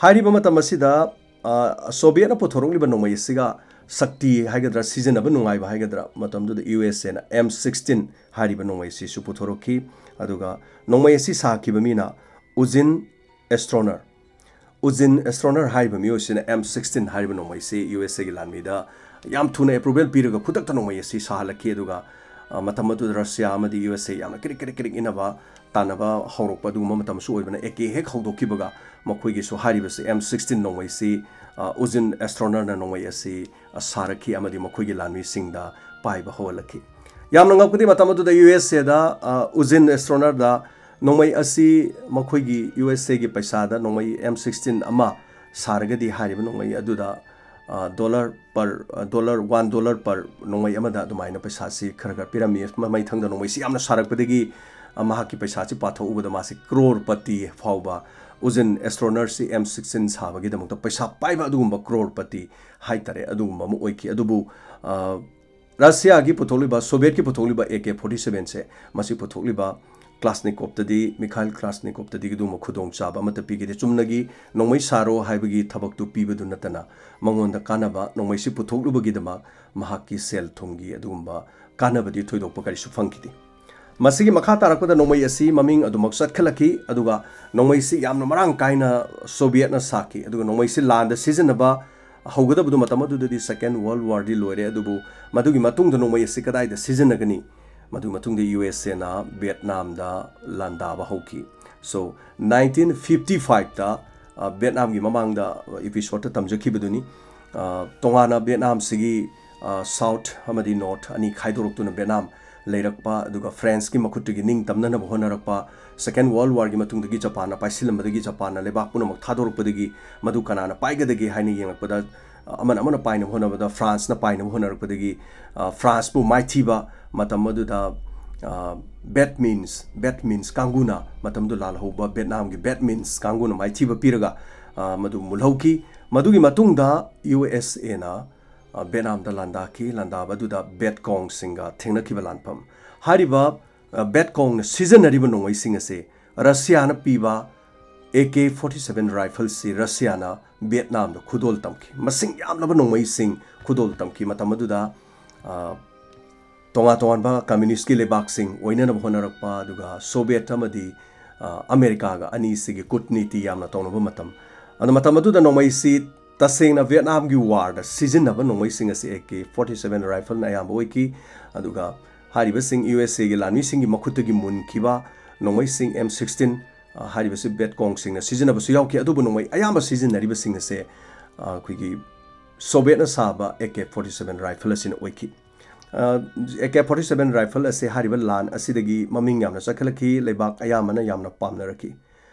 ꯍꯥꯏꯔꯤꯕ ꯃꯇꯝ ꯑꯁꯤꯗ, ꯑ, ꯁꯣꯚꯤꯌꯦꯠꯅ ꯄꯨꯊꯣꯔꯛꯂꯤꯕ ꯅꯣꯡꯃꯩ ꯑꯁꯤꯒ ꯁꯛꯇꯤ ꯍꯥꯏꯒꯗ꯭ꯔꯥ, ꯁꯤꯖꯤꯟꯅꯕ ꯅꯨꯡꯉꯥꯏꯕ ꯍꯥꯏꯒꯗ꯭ꯔꯥ, ꯃꯇꯝꯗꯨꯗ U S Aꯅ M sixteen ꯍꯥꯏꯔꯤꯕ ꯅꯣꯡꯃꯩ ꯑꯁꯤꯁꯨ ꯄꯨꯊꯣꯔꯛꯈꯤ꯫ ꯑꯗꯨꯒ ꯅꯣꯡꯃꯩ ꯑꯁꯤ ꯁꯥꯈꯤꯕ ꯃꯤꯅ ꯎꯖꯤꯟ ꯑꯦꯁꯇ꯭ꯔꯣꯅꯔ꯫ ꯎꯖꯤꯟ ꯑꯦꯁꯇ꯭ꯔꯣꯅꯔ ꯍꯥꯏꯔꯤꯕ ꯃꯤꯑꯣꯏꯁꯤꯅ M sixteen ꯍꯥꯏꯔꯤꯕ ꯅꯣꯡꯃꯩꯁꯤ U S Aꯒꯤ ꯂꯥꯟꯃꯤꯗ ꯌꯥꯝ ꯊꯨꯅ approval ꯄꯤꯔꯒ ꯈꯨꯗꯛꯇ ꯅꯣꯡꯃꯩ ꯑꯁꯤ ꯁꯥꯍꯜꯂꯛꯈꯤ꯫ ꯑꯗꯨꯒ, ꯑ, ꯃꯇꯝ ꯑꯗꯨꯗ ꯔꯁꯤꯌꯥ ꯑꯃꯗꯤ U S A ꯌꯥꯝꯅ ꯀ꯭ꯔꯤꯛ ꯀ꯭ꯔꯤꯛ ꯀ꯭ꯔꯤꯛ ꯏꯟꯅꯕ, ꯇꯥꯟꯅꯕ ꯍꯧꯔꯛꯄ ꯑꯗꯨꯒꯨꯝꯕ ꯃꯇꯝꯁꯨ ꯑꯣꯏꯕꯅ, A K ꯍꯦꯛ ꯍꯧꯗꯣꯛꯈꯤꯕꯒ ꯃꯈꯣꯏꯒꯤꯁꯨ ꯍꯥꯏꯔꯤꯕꯁꯤ M sixteen ꯅꯣꯡꯃꯩꯁꯤ, ꯑ, ꯎꯖꯤꯟ ꯑꯦꯁꯇ꯭ꯔꯣꯅꯔꯅ ꯅꯣꯡꯃꯩ ꯑꯁꯤ, ꯑ, ꯁꯥꯔꯛꯈꯤ ꯑꯃꯗꯤ ꯃꯈꯣꯏꯒꯤ ꯂꯥꯟꯃꯤꯁꯤꯡꯗ ꯄꯥꯏꯕ ꯍꯧꯍꯜꯂꯛꯈꯤ꯫ ꯌꯥꯝꯅ ꯉꯛꯄꯗꯤ ꯃꯇꯝ ꯑꯗꯨꯗ U S Aꯗ, ꯑ, ꯎꯖꯤꯟ ꯑꯦꯁꯇ꯭ꯔꯣꯅꯔꯗ ꯅꯣꯡꯃꯩ ꯑꯁꯤ ꯃꯈꯣꯏꯒꯤ U S Aꯒꯤ ꯄꯩꯁꯥꯗ ꯅꯣꯡꯃꯩ M sixteen ꯑꯃ ꯁꯥꯔꯒꯗꯤ ꯍꯥꯏꯔꯤꯕ ꯅꯣꯡꯃꯩ ꯑꯗꯨꯗ, ꯑ, dollar per, ꯑ, dollar, one dollar per ꯅꯣꯡꯃꯩ ꯑꯃꯗ ꯑꯗꯨꯃꯥꯏꯅ ꯄꯩꯁꯥꯁꯤ ꯈꯔ ꯈꯔ ꯄꯤꯔꯝꯃꯤ꯫ ꯃ-, ꯃꯩꯊꯪꯗ ꯅꯣꯡꯃꯩꯁꯤ ꯌꯥꯝꯅ ꯁꯥꯔꯛꯄꯗꯒꯤ, ꯑ, ꯃꯍꯥꯛꯀꯤ ꯄꯩꯁꯥꯁꯤ ꯄꯥꯊꯣꯛꯎꯕꯗ ꯃꯥꯁꯤ crorepati ꯐꯥꯎꯕ, ꯎꯖꯤꯟ ꯑꯦꯁꯇ꯭ꯔꯣꯅꯔꯁꯤ M sixteen ꯁꯥꯕꯒꯤꯗꯃꯛꯇ ꯄꯩꯁꯥ ꯄꯥꯏꯕ ꯑꯗꯨꯒꯨꯝꯕ crorepati ꯍꯥꯏꯇꯥꯔꯦ, ꯑꯗꯨꯒꯨꯝꯕ ꯑꯃ ꯑꯣꯏꯈꯤ꯫ ꯑꯗꯨꯕꯨ, ꯑ, ꯔꯁꯤꯌꯥꯒꯤ ꯄꯨꯊꯣꯛꯂꯤꯕ, ꯁꯣꯚꯤꯌꯦꯠꯀꯤ ꯄꯨꯊꯣꯛꯂꯤꯕ A K forty seven ꯁꯦ, ꯃꯁꯤ ꯄꯨꯊꯣꯛꯂꯤꯕ ꯀ꯭ꯂꯥꯁꯅꯤꯀꯣꯞꯇꯗꯤ, ꯃꯤꯈꯥꯏꯜ ꯀ꯭ꯂꯥꯁꯅꯤꯀꯣꯞꯇꯗꯤ ꯑꯗꯨꯒꯨꯝꯕ ꯈꯨꯗꯣꯡꯆꯥꯕ ꯑꯃꯠꯇ ꯄꯤꯈꯤꯗꯦ꯫ ꯆꯨꯝꯅꯒꯤ ꯅꯣꯡꯃꯩ ꯁꯥꯔꯣ ꯍꯥꯏꯕꯒꯤ ꯊꯕꯛꯇꯨ ꯄꯤꯕꯗꯨ ꯅꯠꯇꯅ, ꯃꯉꯣꯟꯗ ꯀꯥꯟꯅꯕ, ꯅꯣꯡꯃꯩꯁꯤ ꯄꯨꯊꯣꯛꯂꯨꯕꯒꯤꯗꯃꯛ ꯃꯍꯥꯛꯀꯤ ꯁꯦꯜ ꯊꯨꯝꯒꯤ ꯑꯗꯨꯒꯨꯝꯕ ꯀꯥꯟꯅꯕꯗꯤ ꯊꯣꯏꯗꯣꯛꯄ ꯀꯔꯤꯁꯨ ꯐꯪꯈꯤꯗꯦ꯫ ꯃꯁꯤꯒꯤ ꯃꯈꯥ ꯇꯥꯔꯛꯄꯗ ꯅꯣꯡꯃꯩ ꯑꯁꯤ ꯃꯃꯤꯡ ꯑꯗꯨꯃꯛ ꯆꯠꯈꯠꯂꯛꯈꯤ, ꯑꯗꯨꯒ ꯅꯣꯡꯃꯩꯁꯤ ꯌꯥꯝꯅ ꯃꯔꯥꯡ ꯀꯥꯏꯅ ꯁꯣꯚꯤꯌꯦꯠꯅ ꯁꯥꯈꯤ, ꯑꯗꯨꯒ ꯅꯣꯡꯃꯩꯁꯤ ꯂꯥꯟꯗ ꯁꯤꯖꯤꯟꯅꯕ, ꯍꯧꯒꯗꯕꯗꯨ ꯃꯇꯝ ꯑꯗꯨꯗꯗꯤ Second World War ꯗꯤ ꯂꯣꯏꯔꯦ, ꯑꯗꯨꯕꯨ ꯃꯗꯨꯒꯤ ꯃꯇꯨꯡꯗ ꯅꯣꯡꯃꯩ ꯑꯁꯤ ꯀꯗꯥꯏꯗ ꯁꯤꯖꯤꯟꯅꯒꯅꯤ? ꯃꯗꯨꯒꯤ ꯃꯇꯨꯡꯗ ꯌꯨ ꯑꯦꯁ ꯑꯦꯅ ꯚꯤꯌꯦꯠꯅꯥꯝꯗ ꯂꯥꯟꯗꯥꯕ ꯍꯧꯈꯤ꯫ So, nineteen fifty five ꯇ, ꯑ, ꯚꯤꯌꯦꯠꯅꯥꯝꯒꯤ ꯃꯃꯥꯡꯗ ꯏꯄꯤꯁꯣꯗꯇ ꯇꯝꯖꯈꯤꯕꯗꯨꯅꯤ꯫ ꯑ, ꯇꯣꯉꯥꯟꯅ ꯚꯤꯌꯦꯠꯅꯥꯝꯁꯤꯒꯤ, ꯑ, ꯁꯥꯎꯠ ꯑꯃꯗꯤ ꯅꯣꯔꯠ ꯑꯅꯤ ꯈꯥꯏꯗꯣꯔꯛꯇꯨꯅ ꯚꯤꯌꯦꯠꯅꯥꯝ ꯂꯩꯔꯛꯄ, ꯑꯗꯨꯒ ꯐ꯭ꯔꯦꯟꯁꯀꯤ ꯃꯈꯨꯠꯇꯒꯤ ꯅꯤꯡꯇꯝꯅꯅꯕ ꯍꯣꯠꯅꯔꯛꯄ, Second World War ꯒꯤ ꯃꯇꯨꯡꯗꯒꯤ ꯖꯄꯥꯟꯅ ꯄꯥꯏꯁꯤꯜꯂꯝꯕꯗꯒꯤ, ꯖꯄꯥꯟꯅ ꯂꯩꯕꯥꯛ ꯄꯨꯝꯅꯃꯛ ꯊꯥꯗꯣꯔꯛꯄꯗꯒꯤ, ꯃꯗꯨ ꯀꯅꯥꯅ ꯄꯥꯏꯒꯗꯒꯦ ꯍꯥꯏꯅ ꯌꯦꯡꯂꯛꯄꯗ, ꯑ, ꯑꯃꯅ ꯑꯃꯅ ꯄꯥꯏꯅꯕ ꯍꯣꯠꯅꯕꯗ ꯐ꯭ꯔꯥꯟꯁꯅ ꯄꯥꯏꯅꯕ ꯍꯣꯠꯅꯔꯛꯄꯗꯒꯤ, ꯑ, ꯐ꯭ꯔꯥꯟꯁꯄꯨ ꯃꯥꯏꯊꯤꯕ, ꯃꯇꯝ ꯑꯗꯨꯗ, ꯑ, ꯕꯦꯠ ꯃꯤꯟꯁ, ꯕꯦꯠ ꯃꯤꯟꯁ ꯀꯥꯡꯕꯨꯅ, ꯃꯇꯝꯗꯨ ꯂꯥꯜꯍꯧꯕ ꯚꯤꯌꯦꯠꯅꯥꯝꯒꯤ ꯕꯦꯠ ꯃꯤꯟꯁ ꯀꯥꯡꯕꯨꯅ ꯃꯥꯏꯊꯤꯕ ꯄꯤꯔꯒ, ꯑ, ꯃꯗꯨ ꯃꯨꯜꯍꯧꯈꯤ꯫ ꯃꯗꯨꯒꯤ ꯃꯇꯨꯡꯗ ꯌꯨ ꯑꯦꯁ ꯑꯦꯅ, ꯑ, ꯚꯤꯌꯦꯠꯅꯥꯝꯗ ꯂꯥꯟꯗꯥꯈꯤ꯫ ꯂꯥꯟꯗꯥꯕ ꯑꯗꯨꯗ ꯚꯦꯠ ꯀꯣꯡꯁꯤꯡꯒ ꯊꯦꯡꯅꯈꯤꯕ ꯂꯥꯟꯐꯝ꯫ ꯍꯥꯏꯔꯤꯕ, ꯑ, ꯚꯦꯠ ꯀꯣꯡꯅ ꯁꯤꯖꯤꯟꯅꯔꯤꯕ ꯅꯣꯡꯃꯩꯁꯤꯡ ꯑꯁꯤ ꯔꯁꯤꯌꯥꯅ ꯄꯤꯕ ꯑꯦ ꯀꯦ ꯐꯣꯔꯇꯤ ꯁꯚꯦꯟ ꯔꯥꯏꯐꯜꯁꯤ ꯔꯁꯤꯌꯥꯅ ꯚꯤꯌꯦꯠꯅꯥꯝꯗ ꯈꯨꯗꯣꯜ ꯇꯝꯈꯤ꯫ ꯃꯁꯤꯡ ꯌꯥꯝꯂꯕ ꯅꯣꯡꯃꯩꯁꯤꯡ ꯈꯨꯗꯣꯜ ꯇꯝꯈꯤ꯫ ꯃꯇꯝ ꯑꯗꯨꯗ, ꯑ, ꯇꯣꯉꯥꯟ ꯇꯣꯉꯥꯟꯕ ꯀꯝꯃ꯭ꯌꯨꯅꯤꯁ꯭ꯠꯀꯤ ꯂꯩꯕꯥꯛꯁꯤꯡ ꯑꯣꯏꯅꯅꯕ ꯍꯣꯠꯅꯔꯛꯄ, ꯑꯗꯨꯒ ꯁꯣꯚꯤꯌꯦꯠ ꯑꯃꯗꯤ, ꯑ, ꯑꯃꯦꯔꯤꯀꯥꯒ ꯑꯅꯤꯁꯤꯒꯤ ꯀꯨꯠꯅꯤꯇꯤ ꯌꯥꯝꯅ ꯇꯧꯅꯕ ꯃꯇꯝ꯫ ꯑꯗꯨ ꯃꯇꯝ ꯑꯗꯨꯗ ꯅꯣꯡꯃꯩꯁꯤ ꯇꯁꯦꯡꯅ ꯚꯤꯌꯦꯠꯅꯥꯝꯒꯤ ꯋꯥꯔꯗ ꯁꯤꯖꯤꯟꯅꯕ ꯅꯣꯡꯃꯩꯁꯤꯡ ꯑꯁꯤ ꯑꯦ ꯀꯦ ꯐꯣꯔꯇꯤ ꯁꯚꯦꯟ ꯔꯥꯏꯐꯜꯅ ꯑꯌꯥꯝꯕ ꯑꯣꯏꯈꯤ꯫ ꯑꯗꯨꯒ ꯍꯥꯏꯔꯤꯕꯁꯤꯡ ꯌꯨ ꯑꯦꯁ ꯑꯦꯒꯤ ꯂꯥꯟꯃꯤꯁꯤꯡꯒꯤ ꯃꯈꯨꯠꯇꯒꯤ ꯃꯨꯟꯈꯤꯕ ꯅꯣꯡꯃꯩꯁꯤꯡ ꯑꯦꯝ ꯁꯤꯛꯁꯇꯤꯟ, ꯑ, ꯍꯥꯏꯔꯤꯕꯁꯤ ꯚꯤꯌꯦꯠ ꯀꯣꯡꯁꯤꯡꯅ ꯁꯤꯖꯤꯟꯅꯕꯁꯨ ꯌꯥꯎꯈꯤ꯫ ꯑꯗꯨꯕꯨ ꯅꯣꯡꯃꯩ ꯑꯌꯥꯝꯕ ꯁꯤꯖꯤꯟꯅꯔꯤꯕꯁꯤꯡ ꯑꯁꯦ, ꯑ, ꯑꯩꯈꯣꯏꯒꯤ ꯁꯣꯚꯤꯌꯦꯠꯅ ꯁꯥꯕ ꯑꯦ ꯀꯦ ꯐꯣꯔꯇꯤ ꯁꯚꯦꯟ ꯔꯥꯏꯐꯜ ꯑꯁꯤꯅ ꯑꯣꯏꯈꯤ꯫ ꯑ, ꯑꯦ ꯀꯦ ꯐꯣꯔꯇꯤ ꯁꯚꯦꯟ ꯔꯥꯏꯐꯜ ꯑꯁꯦ ꯍꯥꯏꯔꯤꯕ ꯂꯥꯟ ꯑꯁꯤꯗꯒꯤ ꯃꯃꯤꯡ ꯌꯥꯝꯅ ꯆꯠꯈꯠꯂꯛꯈꯤ, ꯂꯩꯕꯥꯛ ꯑꯌꯥꯝꯕꯅ ꯌꯥꯝꯅ ꯄꯥꯝꯅꯔꯛꯈꯤ꯫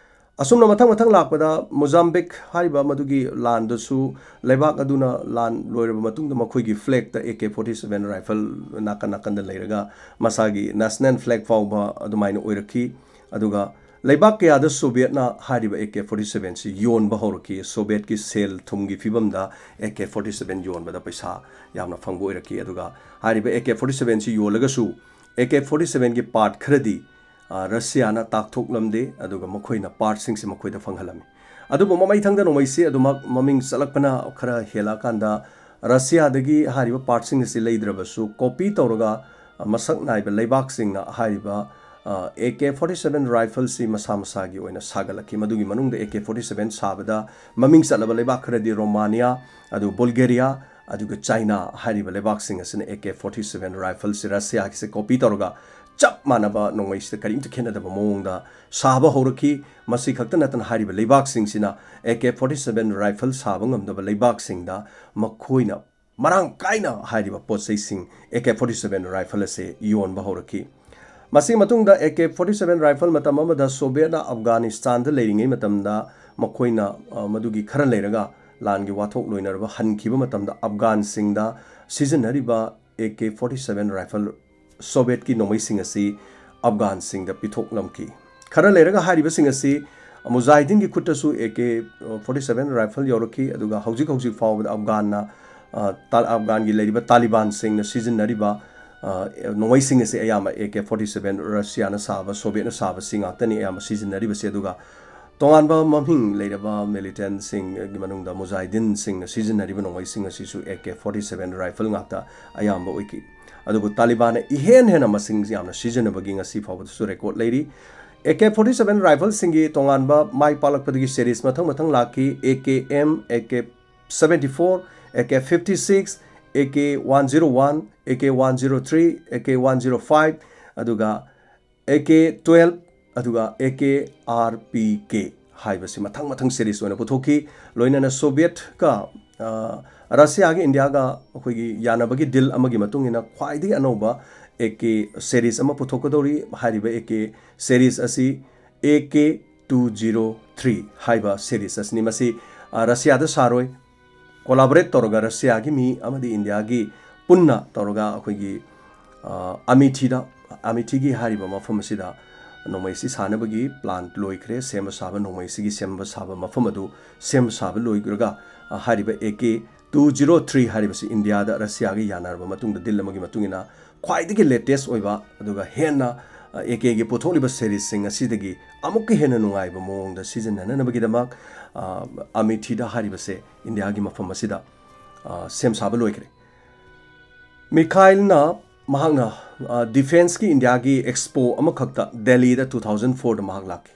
ꯑꯁꯨꯝꯅ ꯃꯊꯪ ꯃꯊꯪ ꯂꯥꯛꯄꯗ ꯃꯣꯖꯥꯝꯕꯤꯛ ꯍꯥꯏꯔꯤꯕ ꯃꯗꯨꯒꯤ ꯂꯥꯟꯗꯁꯨ ꯂꯩꯕꯥꯛ ꯑꯗꯨꯅ ꯂꯥꯟ ꯂꯣꯏꯔꯕ ꯃꯇꯨꯡꯗ ꯃꯈꯣꯏꯒꯤ ꯐ꯭ꯂꯦꯒꯇ A K forty seven rifle ꯅꯥꯀꯟ ꯅꯥꯀꯟꯗ ꯂꯩꯔꯒ ꯃꯁꯥꯒꯤ ꯅꯦꯁꯅꯦꯜ ꯐ꯭ꯂꯦꯒ ꯐꯥꯎꯕ ꯑꯗꯨꯃꯥꯏꯅ ꯑꯣꯏꯔꯛꯈꯤ꯫ ꯑꯗꯨꯒ ꯂꯩꯕꯥꯛ ꯀꯌꯥꯗ ꯁꯣꯚꯤꯌꯦꯠꯅ ꯍꯥꯏꯔꯤꯕ ꯑꯦ ꯀꯦ ꯐꯣꯔꯇꯤ ꯁꯚꯦꯟꯁꯤ ꯌꯣꯟꯕ ꯍꯧꯔꯛꯈꯤ꯫ ꯁꯣꯚꯤꯌꯦꯠꯀꯤ ꯁꯦꯜ ꯊꯨꯝꯒꯤ ꯐꯤꯕꯝꯗ ꯑꯦ ꯀꯦ ꯐꯣꯔꯇꯤ ꯁꯚꯦꯟ ꯌꯣꯟꯕꯗ ꯄꯩꯁꯥ ꯌꯥꯝꯅ ꯐꯪꯕ ꯑꯣꯏꯔꯛꯈꯤ꯫ ꯑꯗꯨꯒ ꯍꯥꯏꯔꯤꯕ ꯑꯦ ꯀꯦ ꯐꯣꯔꯇꯤ ꯁꯚꯦꯟꯁꯤ ꯌꯣꯜꯂꯒꯁꯨ ꯑꯦ ꯀꯦ ꯐꯣꯔꯇꯤ ꯁꯚꯦꯟꯒꯤ ꯄꯥꯔꯠ ꯈꯔꯗꯤ, ꯑ, ꯔꯁꯤꯌꯥꯅ ꯇꯥꯛꯊꯣꯛꯂꯝꯗꯦ, ꯑꯗꯨꯒ ꯃꯈꯣꯏꯅ ꯄꯥꯔꯠꯁꯤꯡꯁꯤ ꯃꯈꯣꯏꯗ ꯐꯪꯍꯜꯂꯝꯃꯤ꯫ ꯑꯗꯨꯕꯨ ꯃꯃꯩꯊꯪꯗ ꯅꯣꯡꯃꯩꯁꯤ ꯑꯗꯨꯃꯛ ꯃꯃꯤꯡ ꯆꯠꯂꯛꯄꯅ ꯈꯔ ꯍꯦꯜꯂꯛꯑꯀꯥꯟꯗ ꯔꯁꯤꯌꯥꯗꯒꯤ ꯍꯥꯏꯔꯤꯕ ꯄꯥꯔꯠꯁꯤꯡ ꯑꯁꯤ ꯂꯩꯗ꯭ꯔꯕꯁꯨ ꯀꯣꯄꯤ ꯇꯧꯔꯒ, ꯑ, ꯃꯁꯛ ꯅꯥꯏꯕ ꯂꯩꯕꯥꯛꯁꯤꯡꯅ ꯍꯥꯏꯔꯤꯕ, ꯑꯦ ꯀꯦ ꯐꯣꯔꯇꯤ ꯁꯕꯦꯟ ꯔꯥꯏꯐꯜꯁꯤ ꯃꯁꯥ ꯃꯁꯥꯒꯤ ꯑꯣꯏꯅ ꯁꯥꯒꯠꯂꯛꯈꯤ꯫ ꯃꯗꯨꯒꯤ ꯃꯅꯨꯡꯗ ꯑꯦ ꯀꯦ ꯐꯣꯔꯇꯤ ꯁꯕꯦꯟ ꯁꯥꯕꯗ ꯃꯃꯤꯡ ꯆꯠꯂꯕ ꯂꯩꯕꯥꯛ ꯈꯔꯗꯤ ꯔꯣꯃꯥꯅꯤꯌꯥ, ꯑꯗꯨꯒ ꯕꯨꯜꯒꯦꯔꯤꯌꯥ, ꯑꯗꯨꯒ ꯆꯥꯏꯅꯥ ꯍꯥꯏꯔꯤꯕ ꯂꯩꯕꯥꯛꯁꯤꯡ ꯑꯁꯤꯅ ꯑꯦ ꯀꯦ ꯐꯣꯔꯇꯤ ꯁꯕꯦꯟ ꯔꯥꯏꯐꯜꯁꯤ ꯔꯁꯤꯌꯥꯒꯤꯁꯦ ꯀꯣꯄꯤ ꯇꯧꯔꯒ ꯆꯞ ꯃꯥꯟꯅꯕ ꯅꯣꯡꯃꯩꯁꯤꯗ ꯀꯔꯤꯝꯇ ꯈꯦꯠꯅꯗꯕ ꯃꯑꯣꯡꯗ ꯁꯥꯕ ꯍꯧꯔꯛꯈꯤ꯫ ꯃꯁꯤ ꯈꯛꯇ ꯅꯠꯇꯅ ꯍꯥꯏꯔꯤꯕ ꯂꯩꯕꯥꯛꯁꯤꯡꯁꯤꯅ A K forty seven rifle ꯁꯥꯕ ꯉꯝꯗꯕ ꯂꯩꯕꯥꯛꯁꯤꯡꯗ ꯃꯈꯣꯏꯅ ꯃꯔꯥꯡ ꯀꯥꯏꯅ ꯍꯥꯏꯔꯤꯕ ꯄꯣꯠ ꯆꯩꯁꯤꯡ A K forty seven rifle ꯑꯁꯤ ꯌꯣꯟꯕ ꯍꯧꯔꯛꯈꯤ꯫ ꯃꯁꯤꯒꯤ ꯃꯇꯨꯡꯗ A K forty seven rifle ꯃꯇꯝ ꯑꯃꯗ ꯁꯣꯚꯤꯌꯦꯠꯅ ꯑꯐꯒꯥꯅꯤꯁꯇꯥꯟꯗ ꯂꯩꯔꯤꯉꯩ ꯃꯇꯝꯗ ꯃꯈꯣꯏꯅ, ꯑ, ꯃꯗꯨꯒꯤ ꯈꯔ ꯂꯩꯔꯒ ꯂꯥꯟꯒꯤ ꯋꯥꯊꯣꯛ ꯂꯣꯏꯅꯔꯕ ꯍꯟꯈꯤꯕ ꯃꯇꯝꯗ ꯑꯐꯒꯥꯟꯁꯤꯡꯗ ꯁꯤꯖꯤꯟꯅꯔꯤꯕ A K forty seven rifle ꯁꯣꯚꯤꯌꯦꯠꯀꯤ ꯅꯣꯡꯃꯩꯁꯤꯡ ꯑꯁꯤ ꯑꯐꯒꯥꯟꯁꯤꯡꯗ ꯄꯤꯊꯣꯛꯂꯝꯈꯤ꯫ ꯈꯔ ꯂꯩꯔꯒ ꯍꯥꯏꯔꯤꯕꯁꯤꯡ ꯑꯁꯤ ꯃꯨꯖꯥꯍꯤꯗꯤꯟꯒꯤ ꯈꯨꯠꯇꯁꯨ A K forty seven rifle ꯌꯧꯔꯛꯈꯤ, ꯑꯗꯨꯒ ꯍꯧꯖꯤꯛ ꯍꯧꯖꯤꯛ ꯐꯥꯎꯕꯗ ꯑꯐꯒꯥꯟꯅ, ꯑ, ꯇꯥ-, ꯑꯐꯒꯥꯟꯒꯤ ꯂꯩꯔꯤꯕ ꯇꯥꯂꯤꯕꯥꯟꯁꯤꯡꯅ ꯁꯤꯖꯤꯟꯅꯔꯤꯕ, ꯑ, ꯅꯣꯡꯃꯩꯁꯤꯡ ꯑꯁꯤ ꯑꯌꯥꯝꯕ ꯑꯦ ꯀꯦ ꯐꯣꯔꯇꯤ ꯁꯕꯦꯟ ꯔꯁꯤꯌꯥꯅ ꯁꯥꯕ, ꯁꯣꯚꯤꯌꯦꯠꯅ ꯁꯥꯕꯁꯤ ꯉꯥꯛꯇꯅꯤ ꯑꯌꯥꯝꯕ ꯁꯤꯖꯤꯟꯅꯔꯤꯕꯁꯤ꯫ ꯑꯗꯨꯒ ꯇꯣꯉꯥꯟꯕ ꯃꯃꯤꯡ ꯂꯩꯔꯕ ꯃꯤꯂꯤꯇꯦꯟꯁꯤꯡꯒꯤ ꯃꯅꯨꯡꯗ ꯃꯨꯖꯥꯍꯤꯗꯤꯟꯁꯤꯡꯅ ꯁꯤꯖꯤꯟꯅꯔꯤꯕ ꯅꯣꯡꯃꯩꯁꯤꯡ ꯑꯁꯤꯁꯨ ꯑꯦ ꯀꯦ ꯐꯣꯔꯇꯤ ꯁꯕꯦꯟ ꯔꯥꯏꯐꯜ ꯉꯥꯛꯇ ꯑꯌꯥꯝꯕ ꯑꯣꯏꯈꯤ꯫ ꯑꯗꯨꯕꯨ ꯇꯥꯂꯤꯕꯥꯟꯅ ꯏꯍꯦꯟ ꯍꯦꯟꯅ ꯃꯁꯤꯡ ꯌꯥꯝꯅ ꯁꯤꯖꯤꯟꯅꯕꯒꯤ ꯉꯁꯤ ꯐꯥꯎꯕꯗꯁꯨ ꯔꯦꯀꯣꯔꯗ ꯂꯩꯔꯤ꯫ ꯑꯦ ꯀꯦ ꯐꯣꯔꯇꯤ ꯁꯕꯦꯟ ꯔꯥꯏꯐꯜꯁꯤꯡꯒꯤ ꯇꯣꯉꯥꯟꯕ ꯃꯥꯏ ꯄꯥꯛꯂꯛꯄꯗꯒꯤ ꯁꯦꯔꯤꯁ ꯃꯊꯪ ꯃꯊꯪ ꯂꯥꯛꯈꯤ꯫ A K M, A K seventy four, A K fifty six, A K one zero one, A K one zero three, A K one zero five, ꯑꯗꯨꯒ A K twelve, ꯑꯗꯨꯒ A K R P K ꯍꯥꯏꯕꯁꯤ ꯃꯊꯪ ꯃꯊꯪ series ꯑꯣꯏꯅ ꯄꯨꯊꯣꯛꯈꯤ꯫ ꯂꯣꯏꯅꯅ ꯁꯣꯚꯤꯌꯦꯠꯀ, ꯑ, ꯔꯁꯤꯌꯥꯒ ꯏꯟꯗꯤꯌꯥꯒ ꯑꯩꯈꯣꯏꯒꯤ ꯌꯥꯅꯕꯒꯤ ꯗꯤꯜ ꯑꯃꯒꯤ ꯃꯇꯨꯡ ꯏꯟꯅ ꯈ꯭ꯋꯥꯏꯗꯒꯤ ꯑꯅꯧꯕ ꯑꯦ ꯀꯦ ꯁꯦꯔꯤꯁ ꯑꯃ ꯄꯨꯊꯣꯛꯀꯗꯧꯔꯤ꯫ ꯍꯥꯏꯔꯤꯕ ꯑꯦ ꯀꯦ ꯁꯦꯔꯤꯁ ꯑꯁꯤ A K two zero three ꯍꯥꯏꯕ ꯁꯦꯔꯤꯁ ꯑꯁꯤꯅꯤ꯫ ꯃꯁꯤ, ꯑ, ꯔꯁꯤꯌꯥꯗ ꯁꯥꯔꯣꯏ, ꯀꯣꯂꯥꯕꯣꯔꯦꯠ ꯇꯧꯔꯒ ꯔꯁꯤꯌꯥꯒꯤ ꯃꯤ ꯑꯃꯗꯤ ꯏꯟꯗꯤꯌꯥꯒꯤ ꯄꯨꯟꯅ ꯇꯧꯔꯒ ꯑꯩꯈꯣꯏꯒꯤ, ꯑ, ꯑꯃꯤꯊꯤꯗ, ꯑꯃꯤꯊꯤꯒꯤ ꯍꯥꯏꯔꯤꯕ ꯃꯐꯝ ꯑꯁꯤꯗ ꯅꯣꯡꯃꯩꯁꯤ ꯁꯥꯅꯕꯒꯤ ꯄ꯭ꯂꯥꯟ ꯂꯣꯏꯈ꯭ꯔꯦ꯫ ꯁꯦꯝꯕ ꯁꯥꯕ, ꯅꯣꯡꯃꯩꯁꯤꯒꯤ ꯁꯦꯝꯕ ꯁꯥꯕ ꯃꯐꯝ ꯑꯗꯨ ꯁꯦꯝ ꯁꯥꯕ ꯂꯣꯏꯈ꯭ꯔꯒ, ꯑ, ꯍꯥꯏꯔꯤꯕ A K two zero three ꯍꯥꯏꯔꯤꯕꯁꯤ ꯏꯟꯗꯤꯌꯥꯗ ꯔꯁꯤꯌꯥꯒ ꯌꯥꯅꯔꯕ ꯃꯇꯨꯡꯗ, ꯗꯤꯜ ꯑꯃꯒꯤ ꯃꯇꯨꯡ ꯏꯟꯅ ꯈ꯭ꯋꯥꯏꯗꯒꯤ ꯂꯦꯇꯦꯁ ꯑꯣꯏꯕ, ꯑꯗꯨꯒ ꯍꯦꯟꯅ, ꯑ, ꯑꯦ ꯀꯦꯒꯤ ꯄꯨꯊꯣꯛꯂꯤꯕ ꯁꯦꯔꯤꯁꯁꯤꯡ ꯑꯁꯤꯗꯒꯤ ꯑꯃꯨꯛꯀ ꯍꯦꯟꯅ ꯅꯨꯡꯉꯥꯏꯕ ꯃꯑꯣꯡꯗ ꯁꯤꯖꯤꯟꯅꯅꯅꯕꯒꯤꯗꯃꯛ, ꯑ, ꯑꯃꯤꯊꯤꯗ ꯍꯥꯏꯔꯤꯕꯁꯦ ꯏꯟꯗꯤꯌꯥꯒꯤ ꯃꯐꯝ ꯑꯁꯤꯗ, ꯑ, ꯁꯦꯝ ꯁꯥꯕ ꯂꯣꯏꯈ꯭ꯔꯦ꯫ ꯃꯤꯈꯥꯏꯜꯅ ꯃꯍꯥꯛꯅ ꯗꯤꯐꯦꯟꯁꯀꯤ ꯏꯟꯗꯤꯌꯥꯒꯤ ꯑꯦꯛꯁꯄꯣ ꯑꯃꯈꯛꯇ ꯗꯦꯜꯂꯤꯗ ꯇꯨ ꯊꯥꯎꯖꯟ ꯐꯣꯔꯗ ꯃꯍꯥꯛ ꯂꯥꯛꯈꯤ꯫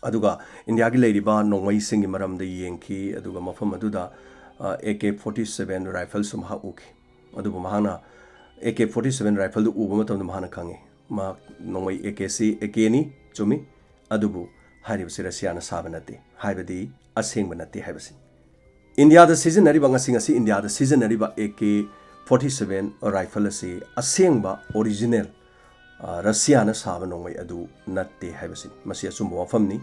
ꯑꯗꯨꯒ ꯏꯟꯗꯤꯌꯥꯒꯤ ꯂꯩꯔꯤꯕ ꯅꯣꯡꯃꯩꯁꯤꯡꯒꯤ ꯃꯔꯝꯗ ꯌꯦꯡꯈꯤ, ꯑꯗꯨꯒ ꯃꯐꯝ ꯑꯗꯨꯗ ꯑꯦ ꯀꯦ ꯐꯣꯔꯇꯤ ꯁꯕꯦꯟ ꯔꯥꯏꯐꯜꯁꯨ ꯃꯍꯥꯛ ꯎꯈꯤ꯫ ꯑꯗꯨꯕꯨ ꯃꯍꯥꯛꯅ ꯑꯦ ꯀꯦ ꯐꯣꯔꯇꯤ ꯁꯕꯦꯟ ꯔꯥꯏꯐꯜꯗꯨ ꯎꯕ ꯃꯇꯝꯗ ꯃꯍꯥꯛꯅ ꯈꯪꯉꯤ, ꯃꯍꯥꯛ ꯅꯣꯡꯃꯩ ꯑꯦ ꯀꯦ ꯁꯤ ꯑꯦ ꯀꯦꯅꯤ, ꯆꯨꯝꯃꯤ, ꯑꯗꯨꯕꯨ ꯍꯥꯏꯔꯤꯕꯁꯤ ꯔꯁꯤꯌꯥꯅ ꯁꯥꯕ ꯅꯠꯇꯦ, ꯍꯥꯏꯕꯗꯤ ꯑꯁꯦꯡꯕ ꯅꯠꯇꯦ ꯍꯥꯏꯕꯁꯤ꯫ ꯏꯟꯗꯤꯌꯥꯗ ꯁꯤꯖꯤꯟꯅꯔꯤꯕ, ꯉꯁꯤ ꯉꯁꯤ ꯏꯟꯗꯤꯌꯥꯗ ꯁꯤꯖꯤꯟꯅꯔꯤꯕ A K forty seven rifle ꯑꯁꯤ ꯑꯁꯦꯡꯕ, ꯑꯣꯔꯤꯖꯤꯅꯦꯜ, ꯑ, ꯔꯁꯤꯌꯥꯅ ꯁꯥꯕ ꯅꯣꯡꯃꯩ ꯑꯗꯨ ꯅꯠꯇꯦ ꯍꯥꯏꯕꯁꯤꯅꯤ꯫ ꯃꯁꯤ ꯑꯆꯨꯝꯕ ꯋꯥꯐꯝꯅꯤ꯫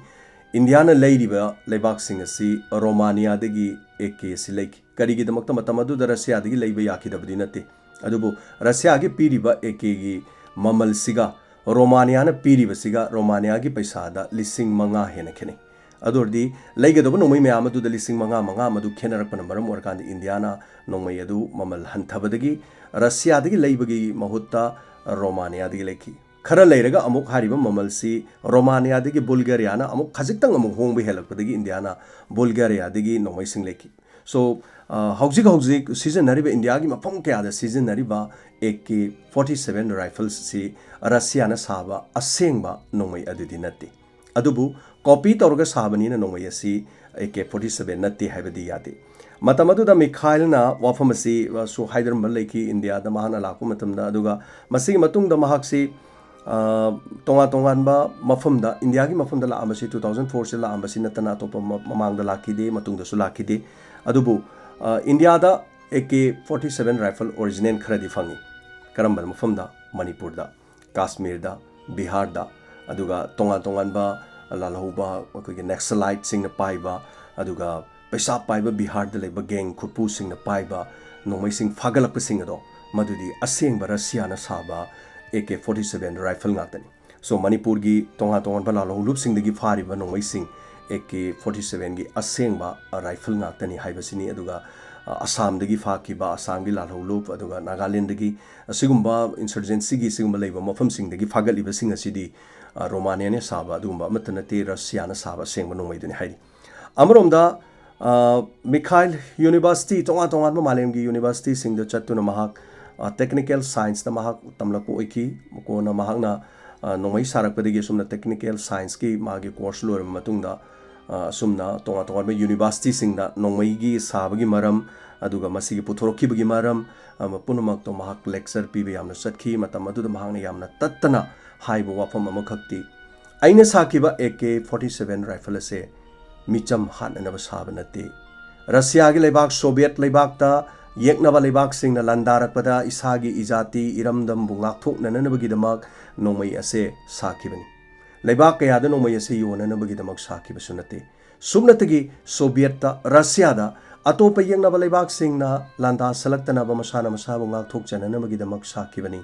ꯏꯟꯗꯤꯌꯥꯅ ꯂꯩꯔꯤꯕ ꯂꯩꯕꯥꯛꯁꯤꯡ ꯑꯁꯤ ꯔꯣꯃꯥꯅꯤꯌꯥꯗꯒꯤ ꯑꯦ ꯀꯦ ꯑꯁꯤ ꯂꯩꯈꯤ꯫ ꯀꯔꯤꯒꯤꯗꯃꯛꯇ? ꯃꯇꯝ ꯑꯗꯨꯗ ꯔꯁꯤꯌꯥꯗꯒꯤ ꯂꯩꯕ ꯌꯥꯈꯤꯗꯕꯗꯤ ꯅꯠꯇꯦ, ꯑꯗꯨꯕꯨ ꯔꯁꯤꯌꯥꯒꯤ ꯄꯤꯔꯤꯕ ꯑꯦ ꯀꯦꯒꯤ ꯃꯃꯜꯁꯤꯒ ꯔꯣꯃꯥꯅꯤꯌꯥꯅ ꯄꯤꯔꯤꯕꯁꯤꯒ ꯔꯣꯃꯥꯅꯤꯌꯥꯒꯤ ꯄꯩꯁꯥꯗ ꯂꯤꯁꯤꯡ ꯃꯉꯥ ꯍꯦꯟꯅ ꯈꯦꯠꯅꯩ꯫ ꯑꯗꯨ ꯑꯣꯏꯔꯗꯤ ꯂꯩꯒꯗꯧꯕ ꯅꯣꯡꯃꯩ ꯃꯌꯥꯝ ꯑꯗꯨꯗ ꯂꯤꯁꯤꯡ ꯃꯉꯥ, ꯃꯉꯥ ꯑꯃꯗꯨ ꯈꯦꯠꯅꯔꯛꯄꯅ ꯃꯔꯝ ꯑꯣꯏꯔꯀꯥꯟꯗ ꯏꯟꯗꯤꯌꯥꯅ ꯅꯣꯡꯃꯩ ꯑꯗꯨ ꯃꯃꯜ ꯍꯟꯊꯕꯗꯒꯤ ꯔꯁꯤꯌꯥꯗꯒꯤ ꯂꯩꯕꯒꯤ ꯃꯍꯨꯠꯇ ꯔꯣꯃꯥꯅꯤꯌꯥꯗꯒꯤ ꯂꯩꯈꯤ꯫ ꯈꯔ ꯂꯩꯔꯒ ꯑꯃꯨꯛ ꯍꯥꯏꯔꯤꯕ ꯃꯃꯜꯁꯤ ꯔꯣꯃꯥꯅꯤꯌꯥꯗꯒꯤ ꯕꯨꯜꯒꯦꯔꯤꯌꯥꯅ ꯑꯃꯨꯛ ꯈꯖꯤꯛꯇꯪ ꯑꯃꯨꯛ ꯍꯣꯡꯕ ꯍꯦꯜꯂꯛꯄꯗꯒꯤ ꯏꯟꯗꯤꯌꯥꯅ ꯕꯨꯜꯒꯦꯔꯤꯌꯥꯗꯒꯤ ꯅꯣꯡꯃꯩꯁꯤꯡ ꯂꯩꯈꯤ꯫ So, ꯑ, ꯍꯧꯖꯤꯛ ꯍꯧꯖꯤꯛ ꯁꯤꯖꯤꯟꯅꯔꯤꯕ, ꯏꯟꯗꯤꯌꯥꯒꯤ ꯃꯐꯝ ꯀꯌꯥꯗ ꯁꯤꯖꯤꯟꯅꯔꯤꯕ ꯑꯦ ꯀꯦ ꯐꯣꯔꯇꯤ ꯁꯕꯦꯟ ꯔꯥꯏꯐꯜꯁꯤ ꯔꯁꯤꯌꯥꯅ ꯁꯥꯕ ꯑꯁꯦꯡꯕ ꯅꯣꯡꯃꯩ ꯑꯗꯨꯗꯤ ꯅꯠꯇꯦ꯫ ꯑꯗꯨꯕꯨ ꯀꯣꯄꯤ ꯇꯧꯔꯒ ꯁꯥꯕꯅꯤꯅ ꯅꯣꯡꯃꯩ ꯑꯁꯤ ꯑꯦ ꯀꯦ ꯐꯣꯔꯇꯤ ꯁꯕꯦꯟ ꯅꯠꯇꯦ ꯍꯥꯏꯕꯗꯤ ꯌꯥꯗꯦ꯫ ꯃꯇꯝ ꯑꯗꯨꯗ ꯃꯤꯈꯥꯏꯜꯅ ꯋꯥꯐꯝ ꯑꯁꯤ, ꯑ, ꯁꯨ ꯍꯥꯏꯗꯔꯝꯕ ꯂꯩꯈꯤ, ꯏꯟꯗꯤꯌꯥꯗ ꯃꯍꯥꯛꯅ ꯂꯥꯛꯄ ꯃꯇꯝꯗ, ꯑꯗꯨꯒ ꯃꯁꯤꯒꯤ ꯃꯇꯨꯡꯗ ꯃꯍꯥꯛꯁꯤ, ꯑ, ꯇꯣꯉꯥꯟ ꯇꯣꯉꯥꯟꯕ ꯃꯐꯝꯗ, ꯏꯟꯗꯤꯌꯥꯒꯤ ꯃꯐꯝꯗ ꯂꯥꯛꯑꯝꯕꯁꯤ ꯇꯨ ꯊꯥꯎꯖꯟ ꯐꯣꯔꯁꯤꯗ ꯂꯥꯛꯑꯝꯕꯁꯤ ꯅꯠꯇꯅ ꯑꯇꯣꯞꯄ ꯃ-, ꯃꯃꯥꯡꯗ ꯂꯥꯛꯈꯤꯗꯦ, ꯃꯇꯨꯡꯗꯁꯨ ꯂꯥꯛꯈꯤꯗꯦ꯫ ꯑꯗꯨꯕꯨ, ꯑ, ꯏꯟꯗꯤꯌꯥꯗ ꯑꯦ K forty seven rifle original ꯈꯔꯗꯤ ꯐꯪꯉꯤ꯫ ꯀꯔꯝꯕ ꯃꯐꯝꯗ? ꯃꯅꯤꯄꯨꯔꯗ, ꯀꯥꯁꯃꯤꯔꯗ, ꯕꯤꯍꯥꯔꯗ, ꯑꯗꯨꯒ ꯇꯣꯉꯥꯟ ꯇꯣꯉꯥꯟꯕ ꯂꯥꯜꯍꯧꯕ, ꯑꯩꯈꯣꯏꯒꯤ ꯅꯦꯛꯁꯂꯥꯏꯠꯁꯤꯡꯅ ꯄꯥꯏꯕ, ꯑꯗꯨꯒ ꯄꯩꯁꯥ ꯄꯥꯏꯕ ꯕꯤꯍꯥꯔꯗ ꯂꯩꯕ ꯒꯦꯡ ꯈꯨꯠꯄꯨꯁꯤꯡꯅ ꯄꯥꯏꯕ ꯅꯣꯡꯃꯩꯁꯤꯡ ꯐꯥꯒꯠꯂꯛꯄꯁꯤꯡ ꯑꯗꯣ, ꯃꯗꯨꯗꯤ ꯑꯁꯦꯡꯕ ꯔꯁꯤꯌꯥꯅ ꯁꯥꯕ ꯑꯦ ꯀꯦ ꯐꯣꯔꯇꯤ ꯁꯕꯦꯟ ꯔꯥꯏꯐꯜ ꯉꯥꯛꯇꯅꯤ꯫ So, ꯃꯅꯤꯄꯨꯔꯒꯤ ꯇꯣꯉꯥꯟ ꯇꯣꯉꯥꯟꯕ ꯂꯥꯜꯍꯧꯂꯨꯞꯁꯤꯡꯗꯒꯤ ꯐꯥꯔꯤꯕ ꯅꯣꯡꯃꯩꯁꯤꯡ ꯑꯦ ꯀꯦ ꯐꯣꯔꯇꯤ ꯁꯕꯦꯟꯒꯤ ꯑꯁꯦꯡꯕ ꯔꯥꯏꯐꯜ ꯉꯥꯛꯇꯅꯤ ꯍꯥꯏꯕꯁꯤꯅꯤ꯫ ꯑꯗꯨꯒ, ꯑ, ꯑꯁꯥꯝꯗꯒꯤ ꯐꯥꯈꯤꯕ, ꯑꯁꯥꯝꯒꯤ ꯂꯥꯜꯍꯧꯂꯨꯞ, ꯑꯗꯨꯒ ꯅꯥꯒꯥꯂꯦꯟꯗꯒꯤ ꯑꯁꯤꯒꯨꯝꯕ ꯏꯟꯁꯔꯖꯦꯟꯁꯤꯒꯤ ꯁꯤꯒꯨꯝꯕ ꯂꯩꯕ ꯃꯐꯝꯁꯤꯡꯗꯒꯤ ꯐꯥꯒꯠꯂꯤꯕꯁꯤꯡ ꯑꯁꯤꯗꯤ, ꯑ, ꯔꯣꯃꯥꯅꯤꯌꯥꯅ ꯁꯥꯕ ꯑꯗꯨꯒꯨꯝꯕ ꯑꯃꯠꯇ ꯅꯠꯇꯦ, ꯔꯁꯤꯌꯥꯅ ꯁꯥꯕ ꯑꯁꯦꯡꯕ ꯅꯣꯡꯃꯩꯗꯨꯅꯤ ꯍꯥꯏꯔꯤ꯫ ꯑꯃꯔꯣꯝꯗ, ꯑ, ꯃꯤꯈꯥꯏꯜ ꯌꯨꯅꯤꯚꯔꯁꯤꯇꯤ, ꯇꯣꯉꯥꯟ ꯇꯣꯉꯥꯟꯕ ꯃꯥꯂꯦꯝꯒꯤ ꯌꯨꯅꯤꯚꯔꯁꯤꯇꯤꯁꯤꯡꯗ ꯆꯠꯇꯨꯅ ꯃꯍꯥꯛ, ꯇꯦꯛꯅꯤꯀꯦꯜ ꯁꯥꯏꯟꯁꯇ ꯃꯍꯥꯛ ꯇꯝꯂꯛꯄ ꯑꯣꯏꯈꯤ꯫ ꯀꯣꯟꯅ ꯃꯍꯥꯛꯅ ꯑ, ꯅꯣꯡꯃꯩ ꯁꯥꯔꯛꯄꯗꯒꯤ ꯑꯁꯨꯝꯅ ꯇꯦꯛꯅꯤꯀꯦꯜ ꯁꯥꯏꯟꯁꯀꯤ ꯃꯥꯒꯤ ꯀꯣꯔꯁ ꯂꯣꯏꯔꯕ ꯃꯇꯨꯡꯗ ꯑ, ꯑꯁꯨꯝꯅ ꯇꯣꯉꯥꯟ ꯇꯣꯉꯥꯟꯕ ꯌꯨꯅꯤꯚꯔꯁꯤꯇꯤꯁꯤꯡꯗ ꯅꯣꯡꯃꯩꯒꯤ ꯁꯥꯕꯒꯤ ꯃꯔꯝ, ꯑꯗꯨꯒ ꯃꯁꯤꯒꯤ ꯄꯨꯊꯣꯔꯛꯈꯤꯕꯒꯤ ꯃꯔꯝ, ꯑ, ꯄꯨꯝꯅꯃꯛꯇꯣ ꯃꯍꯥꯛ ꯂꯦꯛꯆꯔ ꯄꯤꯕ ꯌꯥꯝꯅ ꯆꯠꯈꯤ꯫ ꯃꯇꯝ ꯑꯗꯨꯗ ꯃꯍꯥꯛꯅ ꯌꯥꯝꯅ ꯇꯠꯇꯅ ꯍꯥꯏꯕ ꯋꯥꯐꯝ ꯑꯃꯈꯛꯇꯤ, "ꯑꯩꯅ ꯁꯥꯈꯤꯕ ꯑꯦ ꯀꯦ ꯐꯣꯔꯇꯤ ꯁꯚꯦꯟ ꯔꯥꯏꯐꯜ ꯑꯁꯦ ꯃꯤꯆꯝ ꯍꯥꯠꯅꯅꯕ ꯁꯥꯕ ꯅꯠꯇꯦ꯫ ꯔꯁꯤꯌꯥꯒꯤ ꯂꯩꯕꯥꯛ ꯁꯣꯚꯤꯌꯦꯠ ꯂꯩꯕꯥꯛꯇ ꯌꯦꯛꯅꯕ ꯂꯩꯕꯥꯛꯁꯤꯡꯅ ꯂꯥꯟꯗꯥꯔꯛꯄꯗ ꯏꯁꯥꯒꯤ ꯏꯖꯥꯇꯤ ꯏꯔꯝꯗꯝꯕꯨ ꯉꯥꯛꯊꯣꯛꯅꯅꯕꯒꯤꯗꯃꯛ ꯅꯣꯡꯃꯩ ꯑꯁꯦ ꯁꯥꯈꯤꯕꯅꯤ꯫ ꯂꯩꯕꯥꯛ ꯀꯌꯥꯗ ꯅꯣꯡꯃꯩ ꯑꯁꯦ ꯌꯣꯟꯅꯅꯕꯒꯤꯗꯃꯛ ꯁꯥꯈꯤꯕꯁꯨ ꯅꯠꯇꯦ꯫ ꯁꯨꯞꯅꯇꯒꯤ ꯁꯣꯚꯤꯌꯦꯠꯇ, ꯔꯁꯤꯌꯥꯗ, ꯑꯇꯣꯞꯄ ꯌꯦꯛꯅꯕ ꯂꯩꯕꯥꯛꯁꯤꯡꯅ ꯂꯥꯟꯗꯥꯁꯜꯂꯛꯇꯅꯕ ꯃꯁꯥꯅ ꯃꯁꯥꯕꯨ ꯉꯥꯛꯊꯣꯛꯆꯅꯅꯕꯒꯤꯗꯃꯛ ꯁꯥꯈꯤꯕꯅꯤ꯫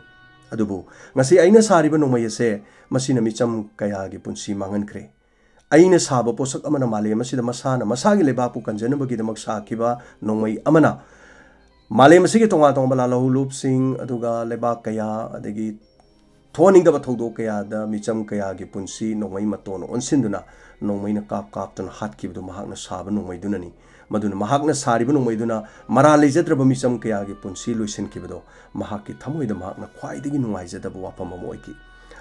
ꯑꯗꯨꯕꯨ ꯉꯁꯤ ꯑꯩꯅ ꯁꯥꯔꯤꯕ ꯅꯣꯡꯃꯩ ꯑꯁꯦ ꯃꯁꯤꯅ ꯃꯤꯆꯝ ꯀꯌꯥꯒꯤ ꯄꯨꯟꯁꯤ ꯃꯥꯡꯍꯟꯈ꯭ꯔꯦ꯫ ꯑꯩꯅ ꯁꯥꯕ ꯄꯣꯠꯁꯛ ꯑꯃꯅ ꯃꯥꯂꯦꯝ ꯑꯁꯤꯗ ꯃꯁꯥꯅ ꯃꯁꯥꯒꯤ ꯂꯩꯕꯥꯛꯄꯨ ꯀꯟꯖꯅꯕꯒꯤꯗꯃꯛ ꯁꯥꯈꯤꯕ ꯅꯣꯡꯃꯩ ꯑꯃꯅ ꯃꯥꯂꯦꯝ ꯑꯁꯤꯒꯤ ꯇꯣꯉꯥꯟ ꯇꯣꯉꯥꯟꯕ ꯂꯥꯜꯍꯧꯂꯨꯞꯁꯤꯡ, ꯑꯗꯨꯒ ꯂꯩꯕꯥꯛ ꯀꯌꯥ, ꯑꯗꯒꯤ ꯊꯣꯛꯍꯟꯅꯤꯡꯗꯕ ꯊꯧꯗꯣꯛ ꯀꯌꯥꯗ ꯃꯤꯆꯝ ꯀꯌꯥꯒꯤ ꯄꯨꯟꯁꯤ ꯅꯣꯡꯃꯩ ꯃꯇꯣꯟꯅ ꯑꯣꯟꯁꯤꯟꯗꯨꯅ ꯅꯣꯡꯃꯩꯅ ꯀꯥꯞ ꯀꯥꯞꯇꯨꯅ ꯍꯥꯠꯈꯤꯕꯗꯨ ꯃꯍꯥꯛꯅ ꯁꯥꯕ ꯅꯣꯡꯃꯩꯗꯨꯅꯅꯤ꯫ ꯃꯗꯨꯅ ꯃꯍꯥꯛꯅ ꯁꯥꯔꯤꯕ ꯅꯣꯡꯃꯩꯗꯨꯅ ꯃꯔꯥꯜ ꯂꯩꯖꯗ꯭ꯔꯕ ꯃꯤꯆꯝ ꯀꯌꯥꯒꯤ ꯄꯨꯟꯁꯤ ꯂꯣꯏꯁꯤꯟꯈꯤꯕꯗꯣ ꯃꯍꯥꯛꯀꯤ ꯊꯃꯣꯏꯗ ꯃꯍꯥꯛꯅ ꯈ꯭ꯋꯥꯏꯗꯒꯤ ꯅꯨꯡꯉꯥꯏꯖꯗꯕ ꯋꯥꯐꯝ ꯑꯃ ꯑꯣꯏꯈꯤ꯫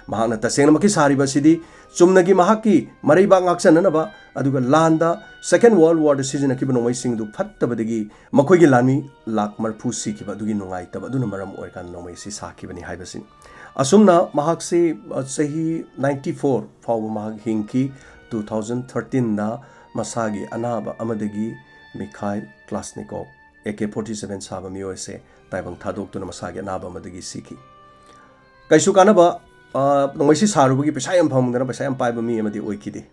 ꯃꯍꯥꯛꯅ ꯇꯁꯦꯡꯅꯃꯛꯀꯤ ꯁꯥꯔꯤꯕ ꯑꯁꯤꯗꯤ ꯆꯨꯝꯅꯒꯤ ꯃꯍꯥꯛꯀꯤ ꯃꯔꯩꯕꯥꯛ ꯉꯥꯛꯆꯅꯅꯕ, ꯑꯗꯨꯒ ꯂꯥꯟꯗ, ꯁꯦꯀꯦꯟ ꯋꯥꯔꯜ ꯋꯥꯔꯗ ꯁꯤꯖꯤꯟꯅꯈꯤꯕ ꯅꯣꯡꯃꯩꯁꯤꯡꯗꯨ ꯐꯠꯇꯕꯗꯒꯤ ꯃꯈꯣꯏꯒꯤ ꯂꯥꯟꯃꯤ ꯂꯥꯈ ꯃꯔꯤꯐꯨ ꯁꯤꯈꯤꯕ ꯑꯗꯨꯒꯤ ꯅꯨꯡꯉꯥꯏꯇꯕ ꯑꯗꯨꯅ ꯃꯔꯝ ꯑꯣꯏꯔꯀꯥꯟꯗ ꯅꯣꯡꯃꯩ ꯑꯁꯤ ꯁꯥꯈꯤꯕꯅꯤ ꯍꯥꯏꯕꯁꯤꯅꯤ꯫ ꯑꯁꯨꯝꯅ ꯃꯍꯥꯛꯁꯤ, ꯑ, ꯆꯍꯤ ninety four ꯐꯥꯎꯕ ꯃꯍꯥꯛ ꯍꯤꯡꯈꯤ꯫ Two thousand thirteenꯗ ꯃꯁꯥꯒꯤ ꯑꯅꯥꯕ ꯑꯃꯗꯒꯤ Mikhail Kalashnikov, A K forty seven ꯁꯥꯕ ꯃꯤꯑꯣꯏ ꯑꯁꯦ ꯇꯥꯏꯕꯪ ꯊꯥꯗꯣꯛꯇꯨꯅ ꯃꯁꯥꯒꯤ ꯑꯅꯥꯕ ꯑꯃꯗꯒꯤ ꯁꯤꯈꯤ꯫ ꯀꯩꯁꯨ ꯀꯥꯟꯅꯕ, ꯑ, ꯅꯣꯡꯃꯩꯁꯤ ꯁꯥꯔꯨꯕꯒꯤ ꯄꯩꯁꯥ ꯌꯥꯝ ꯐꯪꯗꯅ ꯄꯩꯁꯥ ꯌꯥꯝ ꯄꯥꯏꯕ ꯃꯤ ꯑꯃꯗꯤ ꯑꯣꯏꯈꯤꯗꯦ꯫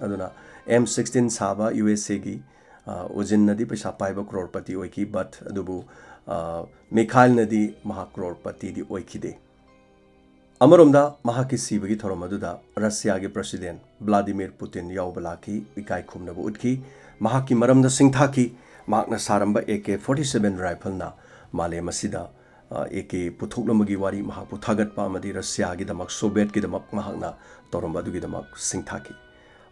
ꯑꯗꯨꯅ ꯑꯦꯝ ꯁꯤꯛꯁꯇꯤꯟ ꯁꯥꯕ ꯌꯨ ꯑꯦꯁ ꯑꯦꯒꯤ, ꯑ, ꯎꯖꯤꯟꯅꯗꯤ ꯄꯩꯁꯥ ꯄꯥꯏꯕ ꯀ꯭ꯔꯣꯔꯄꯇꯤ ꯑꯣꯏꯈꯤ, but ꯑꯗꯨꯕꯨ, ꯑ, ꯃꯤꯈꯥꯏꯜꯅꯗꯤ ꯃꯍꯥꯛ ꯀ꯭ꯔꯣꯔꯄꯇꯤꯗꯤ ꯑꯣꯏꯈꯤꯗꯦ꯫ ꯑꯃꯔꯣꯝꯗ ꯃꯍꯥꯛꯀꯤ ꯁꯤꯕꯒꯤ ꯊꯧꯔꯝ ꯑꯗꯨꯗ ꯔꯁꯤꯌꯥꯒꯤ ꯄ꯭ꯔꯁꯤꯗꯦꯟ ꯚ꯭ꯂꯥꯗꯤꯃꯤꯔ ꯄꯨꯇꯤꯟ ꯌꯥꯎꯕ ꯂꯥꯛꯈꯤ, ꯏꯀꯥꯏ ꯈꯨꯝꯅꯕ ꯎꯠꯈꯤ, ꯃꯍꯥꯛꯀꯤ ꯃꯔꯝꯗ ꯁꯤꯡꯊꯥꯈꯤ꯫ ꯃꯍꯥꯛꯅ ꯁꯥꯔꯝꯕ ꯑꯦ ꯀꯦ ꯐꯣꯔꯇꯤ ꯁꯚꯦꯟ ꯔꯥꯏꯐꯜꯅ ꯃꯥꯂꯦꯝ ꯑꯁꯤꯗ, ꯑ, ꯑꯦ ꯀꯦ ꯄꯨꯊꯣꯛꯂꯝꯕꯒꯤ ꯋꯥꯔꯤ ꯃꯍꯥꯛꯄꯨ ꯊꯥꯒꯠꯄ ꯑꯃꯗꯤ ꯔꯁꯤꯌꯥꯒꯤꯗꯃꯛ, ꯁꯣꯚꯤꯌꯦꯠꯀꯤꯗꯃꯛ ꯃꯍꯥꯛꯅ ꯇꯧꯔꯝꯕ ꯑꯗꯨꯒꯤꯗꯃꯛ ꯁꯤꯡꯊꯥꯈꯤ꯫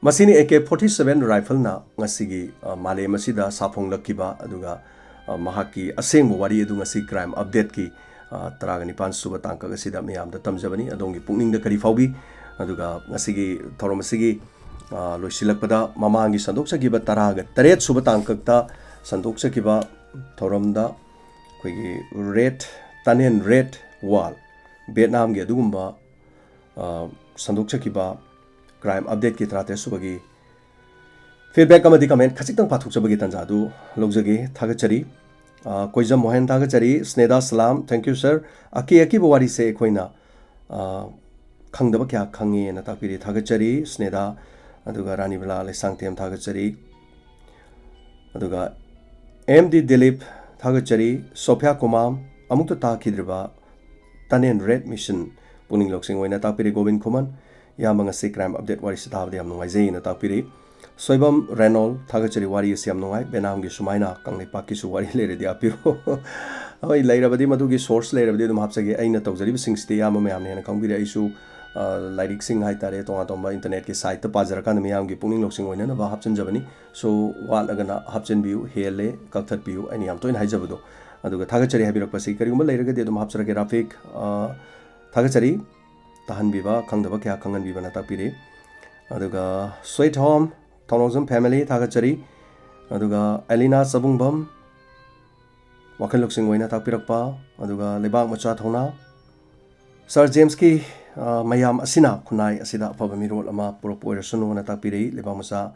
ꯃꯁꯤꯅꯤ ꯑꯦ ꯀꯦ ꯐꯣꯔꯇꯤ ꯁꯚꯦꯟ ꯔꯥꯏꯐꯜꯅ ꯉꯁꯤꯒꯤ, ꯑ, ꯃꯥꯂꯦꯝ ꯑꯁꯤꯗ ꯁꯥꯐꯣꯡꯂꯛꯈꯤꯕ, ꯑꯗꯨꯒ, ꯑ, ꯃꯍꯥꯛꯀꯤ ꯑꯁꯦꯡꯕ ꯋꯥꯔꯤ ꯑꯗꯨ ꯉꯁꯤ ꯀ꯭ꯔꯥꯏꯝ ꯑꯞꯗꯦꯠꯀꯤ, ꯑ, ꯇꯔꯥꯒ ꯅꯤꯄꯥꯟ ꯁꯨꯕ ꯇꯥꯡꯀꯛ ꯑꯁꯤꯗ ꯃꯌꯥꯝꯗ ꯇꯝꯖꯕꯅꯤ꯫ ꯑꯗꯣꯝꯒꯤ ꯄꯨꯛꯅꯤꯡꯗ ꯀꯔꯤ ꯐꯥꯎꯕꯤ? ꯑꯗꯨꯒ ꯉꯁꯤꯒꯤ ꯊꯧꯔꯝ ꯑꯁꯤꯒꯤ, ꯑ, ꯂꯣꯏꯁꯤꯜꯂꯛꯄꯗ ꯃꯃꯥꯡꯒꯤ ꯁꯟꯗꯣꯛꯆꯈꯤꯕ ꯇꯔꯥꯒ ꯇꯔꯦꯠ ꯁꯨꯕ ꯇꯥꯡꯀꯛꯇ ꯁꯟꯗꯣꯛꯆꯈꯤꯕ ꯊꯧꯔꯝꯗ ꯑꯩꯈꯣꯏꯒꯤ Red Tunnel, Red Wall, ꯚꯤꯌꯦꯠꯅꯥꯝꯒꯤ ꯑꯗꯨꯒꯨꯝꯕ, ꯑ, ꯁꯟꯗꯣꯛꯆꯈꯤꯕ crime updateꯀꯤ ꯇꯔꯥꯇꯔꯦꯠ ꯁꯨꯕꯒꯤ feedback ꯑꯃꯗꯤ comment ꯈꯖꯤꯛꯇꯪ ꯄꯥꯊꯣꯛꯆꯕꯒꯤ ꯇꯥꯟꯖꯥ ꯑꯗꯨ ꯂꯧꯖꯒꯦ꯫ ꯊꯥꯒꯠꯆꯔꯤ꯫ ꯑ, ꯀꯣꯏꯖꯝ ꯃꯣꯍꯦꯟ ꯊꯥꯒꯠꯆꯔꯤ꯫ ꯁ꯭ꯅꯦꯗꯥ ꯁꯂꯥꯝ, thank you sir꯫ ꯑꯀꯤ ꯑꯀꯤꯕ ꯋꯥꯔꯤꯁꯦ ꯑꯩꯈꯣꯏꯅ, ꯑ, ꯈꯪꯗꯕ ꯀꯌꯥ ꯈꯪꯉꯦꯅ ꯇꯥꯛꯄꯤꯔꯤ꯫ ꯊꯥꯒꯠꯆꯔꯤ ꯁ꯭ꯅꯦꯗꯥ꯫ ꯑꯗꯨꯒ ꯔꯥꯅꯤꯕꯂꯥ ꯂꯩꯁꯥꯡꯊꯦꯝ ꯊꯥꯒꯠꯆꯔꯤ꯫ ꯑꯗꯨꯒ ꯑꯦꯝ ꯗꯤ ꯗꯤꯂꯤꯞ ꯊꯥꯒꯠꯆꯔꯤ꯫ ꯁꯣꯐꯤꯌꯥ ꯀꯨꯃꯥꯝ, ꯑꯃꯨꯛꯇ ꯇꯥꯈꯤꯗ꯭ꯔꯤꯕ Tunnel Red Mission ꯄꯨꯛꯅꯤꯡ ꯂꯧꯁꯤꯡ ꯑꯣꯏꯅ ꯇꯥꯛꯄꯤꯔꯤ꯫ ꯒꯣꯕꯤꯟ ꯈꯨꯃꯟ, ꯏꯌꯥꯝꯕ ꯉꯁꯤ crime update ꯋꯥꯔꯤꯁꯤ ꯇꯥꯕꯗ ꯌꯥꯝ ꯅꯨꯡꯉꯥꯏꯖꯩꯅ ꯇꯥꯛꯄꯤꯔꯤ꯫ ꯁꯣꯏꯕꯝ ꯔꯦꯅꯣꯜ ꯊꯥꯒꯠꯆꯔꯤ, ꯋꯥꯔꯤ ꯑꯁꯤ ꯌꯥꯝ ꯅꯨꯡꯉꯥꯏ꯫ ꯕꯦꯅꯥꯝꯒꯤ ꯁꯨꯃꯥꯏꯅ ꯀꯪꯂꯩꯄꯥꯛꯀꯤꯁꯨ ꯋꯥꯔꯤ ꯂꯩꯔꯗꯤ ꯍꯥꯞꯄꯤꯔꯣ꯫ ꯍꯣꯏ, ꯂꯩꯔꯕꯗꯤ ꯃꯗꯨꯒꯤ source ꯂꯩꯔꯕꯗꯤ ꯑꯗꯨꯝ ꯍꯥꯞꯆꯒꯦ꯫ ꯑꯩꯅ ꯇꯧꯖꯔꯤꯕꯁꯤꯡꯁꯤꯗꯤ ꯑꯌꯥꯝꯕ ꯃꯌꯥꯝꯅ ꯍꯦꯟꯅ ꯈꯪꯕꯤꯔꯦ꯫ ꯑꯩꯁꯨ, ꯑ, ꯂꯥꯏꯔꯤꯛꯁꯤꯡ ꯍꯥꯏꯇꯥꯔꯦ, ꯇꯣꯉꯥꯟ ꯇꯣꯉꯥꯟꯕ internetꯀꯤ siteꯇ ꯄꯥꯖꯔꯀꯥꯟꯗ ꯃꯤꯌꯥꯝꯒꯤ ꯄꯨꯛꯅꯤꯡ ꯂꯧꯁꯤꯡ ꯑꯣꯏꯅꯅꯕ ꯍꯥꯞꯆꯤꯟꯖꯕꯅꯤ꯫ So, ꯋꯥꯠꯂꯒꯅ ꯍꯥꯞꯆꯤꯟꯕꯤꯌꯨ, ꯍꯦꯜꯂꯦ ꯀꯛꯊꯠꯄꯤꯌꯨ, ꯑꯩꯅ ꯌꯥꯝ ꯇꯣꯏꯅ ꯍꯥꯏꯖꯕꯗꯣ꯫ ꯑꯗꯨꯒ ꯊꯥꯒꯠꯆꯔꯤ ꯍꯥꯏꯕꯤꯔꯛꯄꯁꯤ ꯀꯔꯤꯒꯨꯝꯕ ꯂꯩꯔꯒꯗꯤ ꯑꯗꯨꯝ ꯍꯥꯞꯆꯔꯛꯀꯦ꯫ ꯔꯥꯐꯤꯛ, ꯑ, ꯊꯥꯒꯠꯆꯔꯤ꯫ ꯇꯥꯍꯟꯕꯤꯕ, ꯈꯪꯗꯕ ꯀꯌꯥ ꯈꯪꯍꯟꯕꯤꯕꯅ ꯇꯥꯛꯄꯤꯔꯤ꯫ ꯑꯗꯨꯒ Sweet Home, ꯊꯧꯅꯥꯎꯖꯝ family ꯊꯥꯒꯠꯆꯔꯤ꯫ ꯑꯗꯨꯒ ꯑꯦꯂꯤꯅꯥ ꯆꯕꯨꯡꯕꯝ, ꯋꯥꯈꯜ ꯂꯧꯁꯤꯡ ꯑꯣꯏꯅ ꯇꯥꯛꯄꯤꯔꯛꯄ꯫ ꯑꯗꯨꯒ ꯂꯩꯕꯥꯛ ꯃꯆꯥ ꯊꯧꯅꯥ, ꯁꯥꯔ ꯖꯦꯝꯁꯀꯤ, ꯑ, ꯃꯌꯥꯝ ꯑꯁꯤꯅ ꯈꯨꯟꯅꯥꯏ ꯑꯁꯤꯗ ꯑꯐꯕ ꯃꯤꯔꯣꯜ ꯑꯃ ꯄꯨꯔꯛꯄ ꯑꯣꯏꯔꯁꯅꯨꯅ ꯇꯥꯛꯄꯤꯔꯛꯏ, ꯂꯩꯕꯥꯛ ꯃꯆꯥ꯫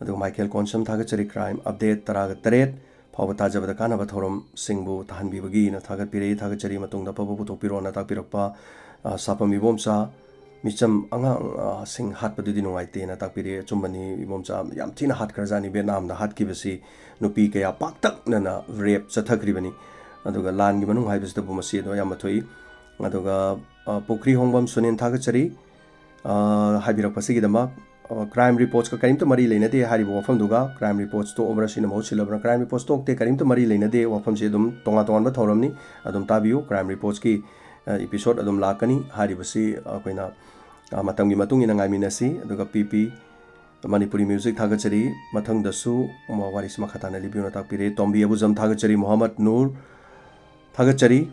ꯑꯗꯨꯒ ꯃꯥꯏꯀꯦꯜ ꯀꯣꯟꯁꯝ ꯊꯥꯒꯠꯆꯔꯤ꯫ Crime update ꯇꯔꯥꯒ ꯇꯔꯦꯠ ꯐꯥꯎꯕ ꯇꯥꯖꯕꯗ ꯀꯥꯟꯅꯕ ꯊꯧꯔꯝꯁꯤꯡꯕꯨ ꯇꯥꯍꯟꯕꯤꯕꯒꯤꯅ ꯊꯥꯒꯠꯄꯤꯔꯛꯏ, ꯊꯥꯒꯠꯆꯔꯤ꯫ ꯃꯇꯨꯡꯗ ꯑꯐꯕ ꯄꯨꯊꯣꯛꯄꯤꯔꯣꯅ ꯇꯥꯛꯄꯤꯔꯛꯄ, ꯑ, ꯁꯥꯐꯝ ꯏꯕꯣꯝꯆꯥ, ꯃꯤꯆꯝ ꯑꯉꯥꯡ, ꯑ, ꯁꯤꯡ ꯍꯥꯠꯄꯗꯨꯗꯤ ꯅꯨꯡꯉꯥꯏꯇꯦꯅ ꯇꯥꯛꯄꯤꯔꯛꯏ꯫ ꯑꯆꯨꯝꯕꯅꯤ ꯏꯕꯣꯝꯆꯥ, ꯌꯥꯝ ꯊꯤꯅ ꯍꯥꯠꯈ꯭ꯔꯖꯥꯠꯅꯤ꯫ ꯚꯤꯌꯦꯠꯅꯥꯝꯗ ꯍꯥꯠꯈꯤꯕꯁꯤ ꯅꯨꯄꯤ ꯀꯌꯥ ꯄꯥꯛꯇꯛꯅꯅ rape ꯆꯠꯊꯈ꯭ꯔꯤꯕꯅꯤ꯫ ꯑꯗꯨꯒ ꯂꯥꯟꯒꯤ ꯃꯅꯨꯡ ꯍꯥꯏꯕꯁꯤꯗꯕꯨ ꯃꯁꯤ ꯑꯗꯨꯝ ꯌꯥꯝꯅ ꯊꯣꯛꯏ꯫ ꯑꯗꯨꯒ, ꯑ, ꯄꯨꯈ꯭ꯔꯤ ꯍꯣꯡꯕꯝ ꯁꯨꯅꯤꯟ ꯊꯥꯒꯠꯆꯔꯤ, ꯑ, ꯍꯥꯏꯕꯤꯔꯛꯄꯁꯤꯒꯤꯗꯃꯛ꯫ ꯑ, crime reportsꯀ ꯀꯔꯤꯝꯇ ꯃꯔꯤ ꯂꯩꯅꯗꯦ ꯍꯥꯏꯔꯤꯕ ꯋꯥꯐꯝꯗꯨꯒ꯫ Crime reports ꯇꯣꯛꯑꯕ꯭ꯔꯥ, ꯁꯤꯅ ꯃꯍꯨꯠ ꯁꯤꯜꯂꯕ꯭ꯔꯥ? Crime reports ꯇꯣꯛꯇꯦ, ꯀꯔꯤꯝꯇ ꯃꯔꯤ ꯂꯩꯅꯗꯦ꯫ ꯋꯥꯐꯝꯁꯤ ꯑꯗꯨꯝ ꯇꯣꯉꯥꯟ ꯇꯣꯉꯥꯟꯕ ꯊꯧꯔꯝꯅꯤ, ꯑꯗꯨꯝ ꯇꯥꯕꯤꯌꯨ꯫ Crime reportsꯀꯤ, ꯑ, episode ꯑꯗꯨꯝ ꯂꯥꯛꯀꯅꯤ꯫ ꯍꯥꯏꯔꯤꯕꯁꯤ ꯑꯩꯈꯣꯏꯅ, ꯑ, ꯃꯇꯝꯒꯤ ꯃꯇꯨꯡ ꯏꯟꯅ ꯉꯥꯏꯃꯤꯟꯅꯁꯤ꯫ ꯑꯗꯨꯒ ꯄꯤ ꯄꯤ ꯃꯅꯤꯄꯨꯔꯤ music ꯊꯥꯒꯠꯆꯔꯤ꯫ ꯃꯊꯪꯗꯁꯨ ꯋꯥꯔꯤꯁꯤ ꯃꯈꯥ ꯇꯥꯅ ꯂꯤꯕꯤꯌꯨꯅ ꯇꯥꯛꯄꯤꯔꯦ꯫ ꯇꯣꯝꯕꯤ ꯑꯕꯨꯖꯝ ꯊꯥꯒꯠꯆꯔꯤ꯫ ꯃꯣꯍꯝꯃꯗ ꯅꯨꯔ ꯊꯥꯒꯠꯆꯔꯤ꯫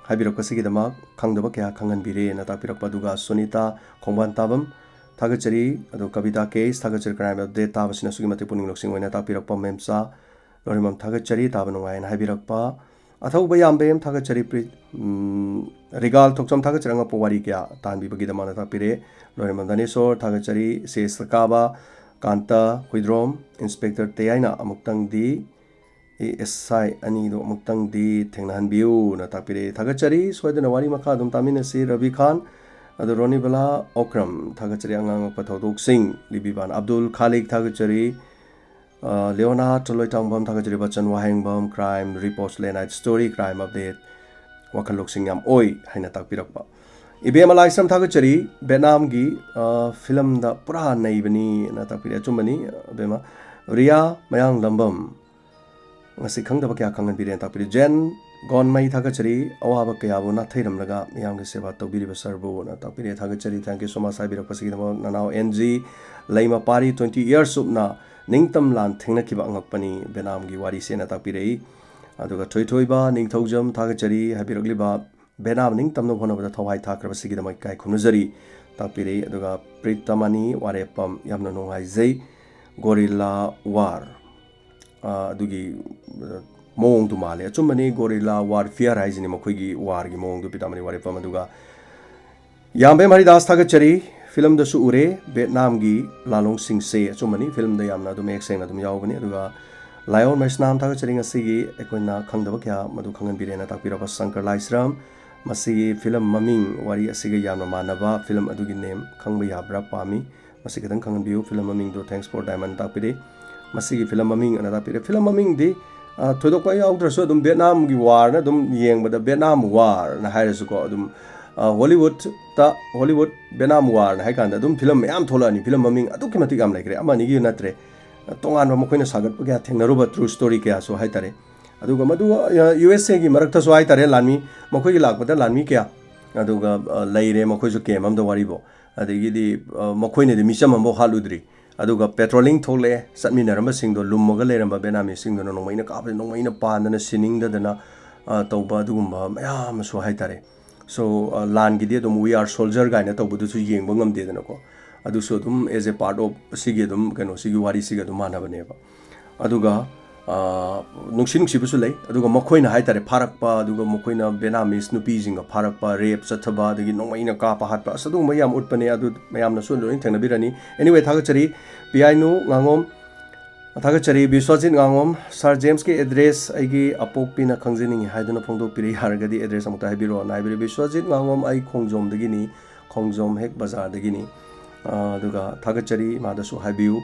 ꯍꯥꯏꯕꯤꯔꯛꯄꯁꯤꯒꯤꯗꯃꯛ ꯈꯪꯗꯕ ꯀꯌꯥ ꯈꯪꯍꯟꯕꯤꯔꯦꯅ ꯇꯥꯛꯄꯤꯔꯛꯄ, ꯑꯗꯨꯒ ꯁꯨꯅꯤꯇꯥ ꯈꯣꯡꯕꯥꯟ ꯇꯥꯕꯝ ꯊꯥꯒꯠꯆꯔꯤ꯫ ꯑꯗꯣ ꯀꯕꯤꯇꯥ ꯀꯦꯁ ꯊꯥꯒꯠꯆꯔꯤ, ꯀ꯭ꯔꯥꯏꯝ ꯑꯞꯗꯦꯠ ꯇꯥꯕꯁꯤꯅ ꯑꯁꯨꯛꯀꯤ ꯃꯇꯤꯛ ꯄꯨꯛꯅꯤꯡ ꯂꯧꯁꯤꯡ ꯑꯣꯏꯅ ꯇꯥꯛꯄꯤꯔꯛꯄ꯫ ꯃꯦꯝꯆꯥ ꯂꯣꯏꯔꯦꯝꯕꯝ ꯊꯥꯒꯠꯆꯔꯤ, ꯇꯥꯕ ꯅꯨꯡꯉꯥꯏꯅ ꯍꯥꯏꯕꯤꯔꯛꯄ꯫ ꯑꯊꯧꯕ ꯌꯥꯝꯕꯦꯝ ꯊꯥꯒꯠꯆꯔꯤ꯫ ꯄ꯭ꯔꯤ-, ꯎꯝ, ꯔꯤꯒꯥꯜ ꯊꯣꯛꯆꯝ ꯊꯥꯒꯠꯆꯔꯤ, ꯑꯉꯛꯄ ꯋꯥꯔꯤ ꯀꯌꯥ ꯇꯥꯍꯟꯕꯤꯕꯒꯤꯗꯃꯛꯅ ꯇꯥꯛꯄꯤꯔꯦ꯫ ꯂꯣꯏꯔꯦꯝꯕꯝ ꯙꯅꯦꯁꯣꯔ ꯊꯥꯒꯠꯆꯔꯤ꯫ ꯁꯦꯁ ꯀꯥꯕ ꯀꯥꯟꯇ ꯍꯨꯏꯗ꯭ꯔꯣꯝ, ꯏꯟꯁꯄꯦꯛꯇꯔ ꯇꯦꯌꯥꯏꯅ ꯑꯃꯨꯛꯇꯪꯗꯤ ꯑꯦ ꯑꯦꯁ ꯑꯥꯏ ꯑꯅꯤꯗꯨ ꯑꯃꯨꯛꯇꯪꯗꯤ ꯊꯦꯡꯅꯍꯟꯕꯤꯌꯨꯅ ꯇꯥꯛꯄꯤꯔꯛꯏ꯫ ꯊꯥꯒꯠꯆꯔꯤ꯫ ꯁꯣꯏꯗꯅ ꯋꯥꯔꯤ ꯃꯈꯥ ꯑꯗꯨꯝ ꯇꯥꯃꯤꯟꯅꯁꯤ꯫ ꯔꯕꯤ ꯈꯥꯟ, ꯑꯗꯨ ꯔꯣꯅꯤꯕꯂꯥ ꯑꯣꯀ꯭ꯔꯝ ꯊꯥꯒꯠꯆꯔꯤ꯫ ꯑꯉꯥꯡ ꯑꯣꯛꯄ ꯊꯧꯗꯣꯛꯁꯤꯡ꯫ ꯂꯤꯕꯤꯕꯥꯟ ꯑꯕꯗꯨꯜ ꯈꯥꯂꯤꯛ ꯊꯥꯒꯠꯆꯔꯤ꯫ ꯑ, ꯂꯤꯑꯣꯅꯥ ꯊꯣꯂꯣꯏ ꯇꯥꯡꯕꯝ ꯊꯥꯒꯠꯆꯔꯤ꯫ ꯕꯆꯟ ꯋꯥꯍꯦꯡꯕꯝ, ꯀ꯭ꯔꯥꯏꯝ ꯔꯤꯄꯣꯔꯠꯁ, ꯂꯦ ꯅꯥꯏꯠ ꯁ꯭ꯇꯣꯔꯤ, ꯀ꯭ꯔꯥꯏꯝ ꯑꯞꯗꯦꯠ, ꯋꯥꯈꯜ ꯂꯧꯁꯤꯡ ꯌꯥꯝ ꯑꯣꯏ ꯍꯥꯏꯅ ꯇꯥꯛꯄꯤꯔꯛꯄ꯫ ꯏꯕꯦꯝ ꯑꯂꯥꯏꯁ꯭ꯔꯝ ꯊꯥꯒꯠꯆꯔꯤ꯫ ꯚꯦꯠꯅꯥꯝꯒꯤ, ꯑ, ꯐꯤꯂꯝꯗ ꯄꯨꯔꯥ ꯅꯩꯕꯅꯤꯅ ꯇꯥꯛꯄꯤꯔꯛꯑꯦ꯫ ꯑꯆꯨꯝꯕꯅꯤ, ꯑꯕꯦꯝꯃ꯫ ꯔꯤꯌꯥ ꯃꯌꯥꯡꯂꯝꯕꯝ, ꯉꯁꯤ ꯈꯪꯗꯕ ꯀꯌꯥ ꯈꯪꯍꯟꯕꯤꯔꯦꯅ ꯇꯥꯛꯄꯤꯔꯦ꯫ ꯖꯦꯟ ꯒꯣꯟꯃꯩ ꯊꯥꯒꯠꯆꯔꯤ꯫ ꯑꯋꯥꯕ ꯀꯌꯥꯕꯨ ꯅꯥꯊꯩꯔꯝꯂꯒ ꯃꯤꯌꯥꯝꯒꯤ ꯁꯦꯕꯥ ꯇꯧꯕꯤꯔꯤꯕ ꯁꯔꯕꯨꯅ ꯇꯥꯛꯄꯤꯔꯦ꯫ ꯊꯥꯒꯠꯆꯔꯤ꯫ Thank you so much ꯍꯥꯏꯕꯤꯔꯛꯄꯁꯤꯒꯤꯗꯃꯛ꯫ ꯅꯅꯥꯎ ꯑꯦꯟ ꯖꯤ ꯂꯩꯃꯄꯥꯔꯤ, twenty years ꯆꯨꯞꯅ ꯅꯤꯡꯇꯝ ꯂꯥꯟ ꯊꯦꯡꯅꯈꯤꯕ ꯑꯉꯛꯄꯅꯤ ꯚꯦꯠꯅꯥꯝꯒꯤ ꯋꯥꯔꯤꯁꯦꯅ ꯇꯥꯛꯄꯤꯔꯛꯏ꯫ ꯑꯗꯨꯒ ꯊꯣꯏꯊꯣꯏꯕ ꯅꯤꯡꯊꯧꯖꯝ ꯊꯥꯒꯠꯆꯔꯤ꯫ ꯍꯥꯏꯕꯤꯔꯛꯂꯤꯕ ꯚꯦꯠꯅꯥꯝ ꯅꯤꯡꯇꯝꯅꯕ ꯍꯣꯠꯅꯕꯗ ꯊꯋꯥꯏ ꯊꯥꯈ꯭ꯔꯕꯁꯤꯒꯤꯗꯃꯛ ꯏꯀꯥꯏ ꯈꯨꯝꯅꯖꯔꯤ ꯇꯥꯛꯄꯤꯔꯛꯏ꯫ ꯑꯗꯨꯒ ꯄ꯭ꯔꯤꯇꯃꯅꯤ ꯋꯥꯔꯦꯞꯄꯝ, ꯌꯥꯝꯅ ꯅꯨꯡꯉꯥꯏꯖꯩ꯫ ꯒꯣꯔꯤꯂꯥ ꯋꯥꯔ, ꯑ, ꯑꯗꯨꯒꯤ, ꯑ, ꯃꯑꯣꯡꯗꯨ ꯃꯥꯜꯂꯦ꯫ ꯑꯆꯨꯝꯕꯅꯤ, ꯒꯣꯔꯤꯂꯥ ꯋꯥꯔꯐꯤꯌꯥꯔ ꯍꯥꯏꯁꯤꯅꯤ ꯃꯈꯣꯏꯒꯤ ꯋꯥꯔꯒꯤ ꯃꯑꯣꯡꯗꯨ, ꯄ꯭ꯔꯤꯇꯃꯅꯤ ꯋꯥꯔꯦꯞꯄꯝ꯫ ꯑꯗꯨꯒ ꯌꯥꯝꯕꯦꯝ ꯍꯔꯤꯗꯥꯁ ꯊꯥꯒꯠꯆꯔꯤ꯫ ꯐꯤꯂꯝꯗꯁꯨ ꯎꯔꯦ ꯚꯦꯠꯅꯥꯝꯒꯤ ꯂꯥꯂꯣꯡꯁꯤꯡꯁꯦ꯫ ꯑꯆꯨꯝꯕꯅꯤ, ꯐꯤꯂꯝꯗ ꯌꯥꯝꯅ ꯑꯗꯨꯝ ꯃꯌꯦꯛ ꯁꯦꯡꯅ ꯑꯗꯨꯝ ꯌꯥꯎꯕꯅꯤ꯫ ꯑꯗꯨꯒ ꯂꯥꯏꯑꯣꯟ ꯃꯩꯁꯅꯥꯝ ꯊꯥꯒꯠꯆꯔꯤ꯫ ꯉꯁꯤꯒꯤ ꯑꯩꯈꯣꯏꯅ ꯈꯪꯗꯕ ꯀꯌꯥ ꯃꯗꯨ ꯈꯪꯍꯟꯕꯤꯔꯦꯅ ꯇꯥꯛꯄꯤꯔꯛꯄ ꯁꯪꯀꯔ ꯂꯥꯏꯁ꯭ꯔꯝ꯫ ꯃꯁꯤꯒꯤ ꯐꯤꯂꯝ ꯃꯃꯤꯡ ꯋꯥꯔꯤ ꯑꯁꯤꯒ ꯌꯥꯝꯅ ꯃꯥꯟꯅꯕ ꯐꯤꯂꯝ ꯑꯗꯨꯒꯤ ꯅꯦꯝ ꯈꯪꯕ ꯌꯥꯕ꯭ꯔꯥ ꯄꯥꯝꯃꯤ꯫ ꯃꯁꯤ ꯈꯤꯇꯪ ꯈꯪꯍꯟꯕꯤꯌꯨ꯫ ꯐꯤꯂꯝ ꯃꯃꯤꯡꯗꯣ Thanks for Diamond ꯇꯥꯛꯄꯤꯔꯦ꯫ ꯃꯁꯤꯒꯤ ꯐꯤꯂꯝ ꯃꯃꯤꯡ ꯑꯅ ꯇꯥꯛꯄꯤꯔꯦ꯫ ꯐꯤꯂꯝ ꯃꯃꯤꯡꯗꯤ, ꯑ, ꯊꯣꯏꯗꯣꯛꯄ ꯌꯥꯎꯗ꯭ꯔꯁꯨ ꯑꯗꯨꯝ ꯚꯦꯠꯅꯥꯝꯒꯤ ꯋꯥꯔꯅ ꯑꯗꯨꯝ ꯌꯦꯡꯕꯗ ꯚꯦꯠꯅꯥꯝ ꯋꯥꯔꯅ ꯍꯥꯏꯔꯁꯨꯀꯣ, ꯑꯗꯨꯝ, ꯑ, ꯍꯣꯂꯤꯋꯨꯗꯇ, ꯍꯣꯂꯤꯋꯨꯗ ꯚꯦꯠꯅꯥꯝ ꯋꯥꯔꯅ ꯍꯥꯏ ꯀꯥꯟꯗ ꯑꯗꯨꯝ ꯐꯤꯂꯝ ꯃꯌꯥꯝ ꯊꯣꯛꯂꯛꯑꯅꯤ꯫ ꯐꯤꯂꯝ ꯃꯃꯤꯡ ꯑꯗꯨꯛꯀꯤ ꯃꯇꯤꯛ ꯌꯥꯝ ꯂꯩꯈ꯭ꯔꯦ, ꯑꯃ ꯑꯅꯤꯒꯤ ꯅꯠꯇ꯭ꯔꯦ꯫ ꯇꯣꯉꯥꯟꯕ ꯃꯈꯣꯏꯅ ꯁꯥꯒꯠꯄ ꯀꯌꯥ ꯊꯦꯡꯅꯔꯨꯕ true story ꯀꯌꯥꯁꯨ ꯍꯥꯏꯇꯥꯔꯦ꯫ ꯑꯗꯨꯒ ꯃꯗꯨ, ꯑ, ꯌꯨ ꯑꯦꯁ ꯑꯦꯒꯤ ꯃꯔꯛꯇꯁꯨ ꯍꯥꯏꯇꯥꯔꯦ, ꯂꯥꯟꯃꯤ, ꯃꯈꯣꯏꯒꯤ ꯂꯥꯛꯄꯗ ꯂꯥꯟꯃꯤ ꯀꯌꯥ, ꯑꯗꯨꯒ, ꯑ, ꯂꯩꯔꯦ ꯃꯈꯣꯏꯁꯨ ꯀꯦꯝ ꯑꯃꯗ ꯋꯥꯔꯤꯕꯣ꯫ ꯑꯗꯒꯤꯗꯤ, ꯑ, ꯃꯈꯣꯏꯅꯗꯤ ꯃꯤꯆꯝ ꯑꯃꯐꯥꯎ ꯍꯥꯠꯂꯨꯗ꯭ꯔꯤ꯫ ꯑꯗꯨꯒ ꯄꯦꯇ꯭ꯔꯣꯂꯤꯡ ꯊꯣꯛꯂꯛꯑꯦ, ꯆꯠꯃꯤꯟꯅꯔꯝꯕꯁꯤꯡꯗꯣ ꯂꯨꯝꯃꯒ ꯂꯩꯔꯝꯕ ꯚꯦꯠꯅꯥꯃꯤꯁꯁꯤꯡꯗꯨꯅ ꯅꯣꯡꯃꯩꯅ ꯀꯥꯞꯄꯗ, ꯅꯣꯡꯃꯩꯅ ꯄꯥꯟꯗꯅ ꯁꯤꯅꯤꯡꯗꯗꯅ, ꯑ, ꯇꯧꯕ ꯑꯗꯨꯒꯨꯝꯕ ꯃꯌꯥꯝ ꯑꯃꯁꯨ ꯍꯥꯏꯇꯥꯔꯦ꯫ So, ꯑ, ꯂꯥꯟꯒꯤꯗꯤ ꯑꯗꯨꯝ We Are Soldier ꯀꯥꯏꯅ ꯇꯧꯕꯗꯨꯁꯨ ꯌꯦꯡꯕ ꯉꯝꯗꯦꯗꯅꯀꯣ꯫ ꯑꯗꯨꯁꯨ ꯑꯗꯨꯝ as a part of ꯁꯤꯒꯤ ꯑꯗꯨꯝ ꯀꯩꯅꯣꯁꯤꯒꯤ ꯋꯥꯔꯤꯁꯤꯒ ꯑꯗꯨꯝ ꯃꯥꯟꯅꯕꯅꯦꯕ꯫ ꯑꯗꯨꯒ, ꯑ, ꯅꯨꯡꯁꯤ ꯅꯨꯡꯁꯤꯕꯁꯨ ꯂꯩ꯫ ꯑꯗꯨꯒ ꯃꯈꯣꯏꯅ ꯍꯥꯏꯇꯥꯔꯦ ꯐꯥꯔꯛꯄ, ꯑꯗꯨꯒ ꯃꯈꯣꯏꯅ Vietnamese ꯅꯨꯄꯤꯁꯤꯡꯒ ꯐꯥꯔꯛꯄ, rape ꯆꯠꯊꯕ, ꯑꯗꯒꯤ ꯅꯣꯡꯃꯩꯅ ꯀꯥꯞꯄ ꯍꯥꯠꯄ, ꯑꯁ ꯑꯗꯨꯒꯨꯝꯕ ꯌꯥꯝ ꯎꯠꯄꯅꯦ꯫ ꯑꯗꯨ ꯃꯌꯥꯝꯅꯁꯨ ꯂꯣꯏꯅ ꯊꯦꯡꯅꯕꯤꯔꯅꯤ꯫ Anyway, ꯊꯥꯒꯠꯆꯔꯤ꯫ ꯄꯤꯌꯥꯏꯅꯨ ꯉꯥꯉꯣꯝ, ꯊꯥꯒꯠꯆꯔꯤ꯫ ꯕꯤꯁ꯭ꯋꯥꯖꯤꯠ ꯉꯥꯉꯣꯝ, "Sir James ꯀꯤ address ꯑꯩꯒꯤ ꯑꯄꯣꯛꯄꯤꯅ ꯈꯪꯖꯅꯤꯡꯉꯤ ꯍꯥꯏꯗꯨꯅ ꯐꯣꯡꯗꯣꯛꯄꯤꯔꯛꯏ ꯌꯥꯔꯒꯗꯤ address ꯑꯃꯨꯛꯇ ꯍꯥꯏꯕꯤꯔꯛꯑꯣꯅ" ꯍꯥꯏꯕꯤꯔꯛꯏ꯫ ꯕꯤꯁ꯭ꯋꯥꯖꯤꯠ ꯉꯥꯉꯣꯝ, ꯑꯩ ꯈꯣꯡꯖꯣꯝꯗꯒꯤꯅꯤ, ꯈꯣꯡꯖꯣꯝ ꯍꯦꯛ ꯕꯖꯥꯔꯗꯒꯤꯅꯤ꯫ ꯑ, ꯑꯗꯨꯒ ꯊꯥꯒꯠꯆꯔꯤ, ꯏꯃꯥꯗꯁꯨ ꯍꯥꯏꯕꯤꯌꯨ꯫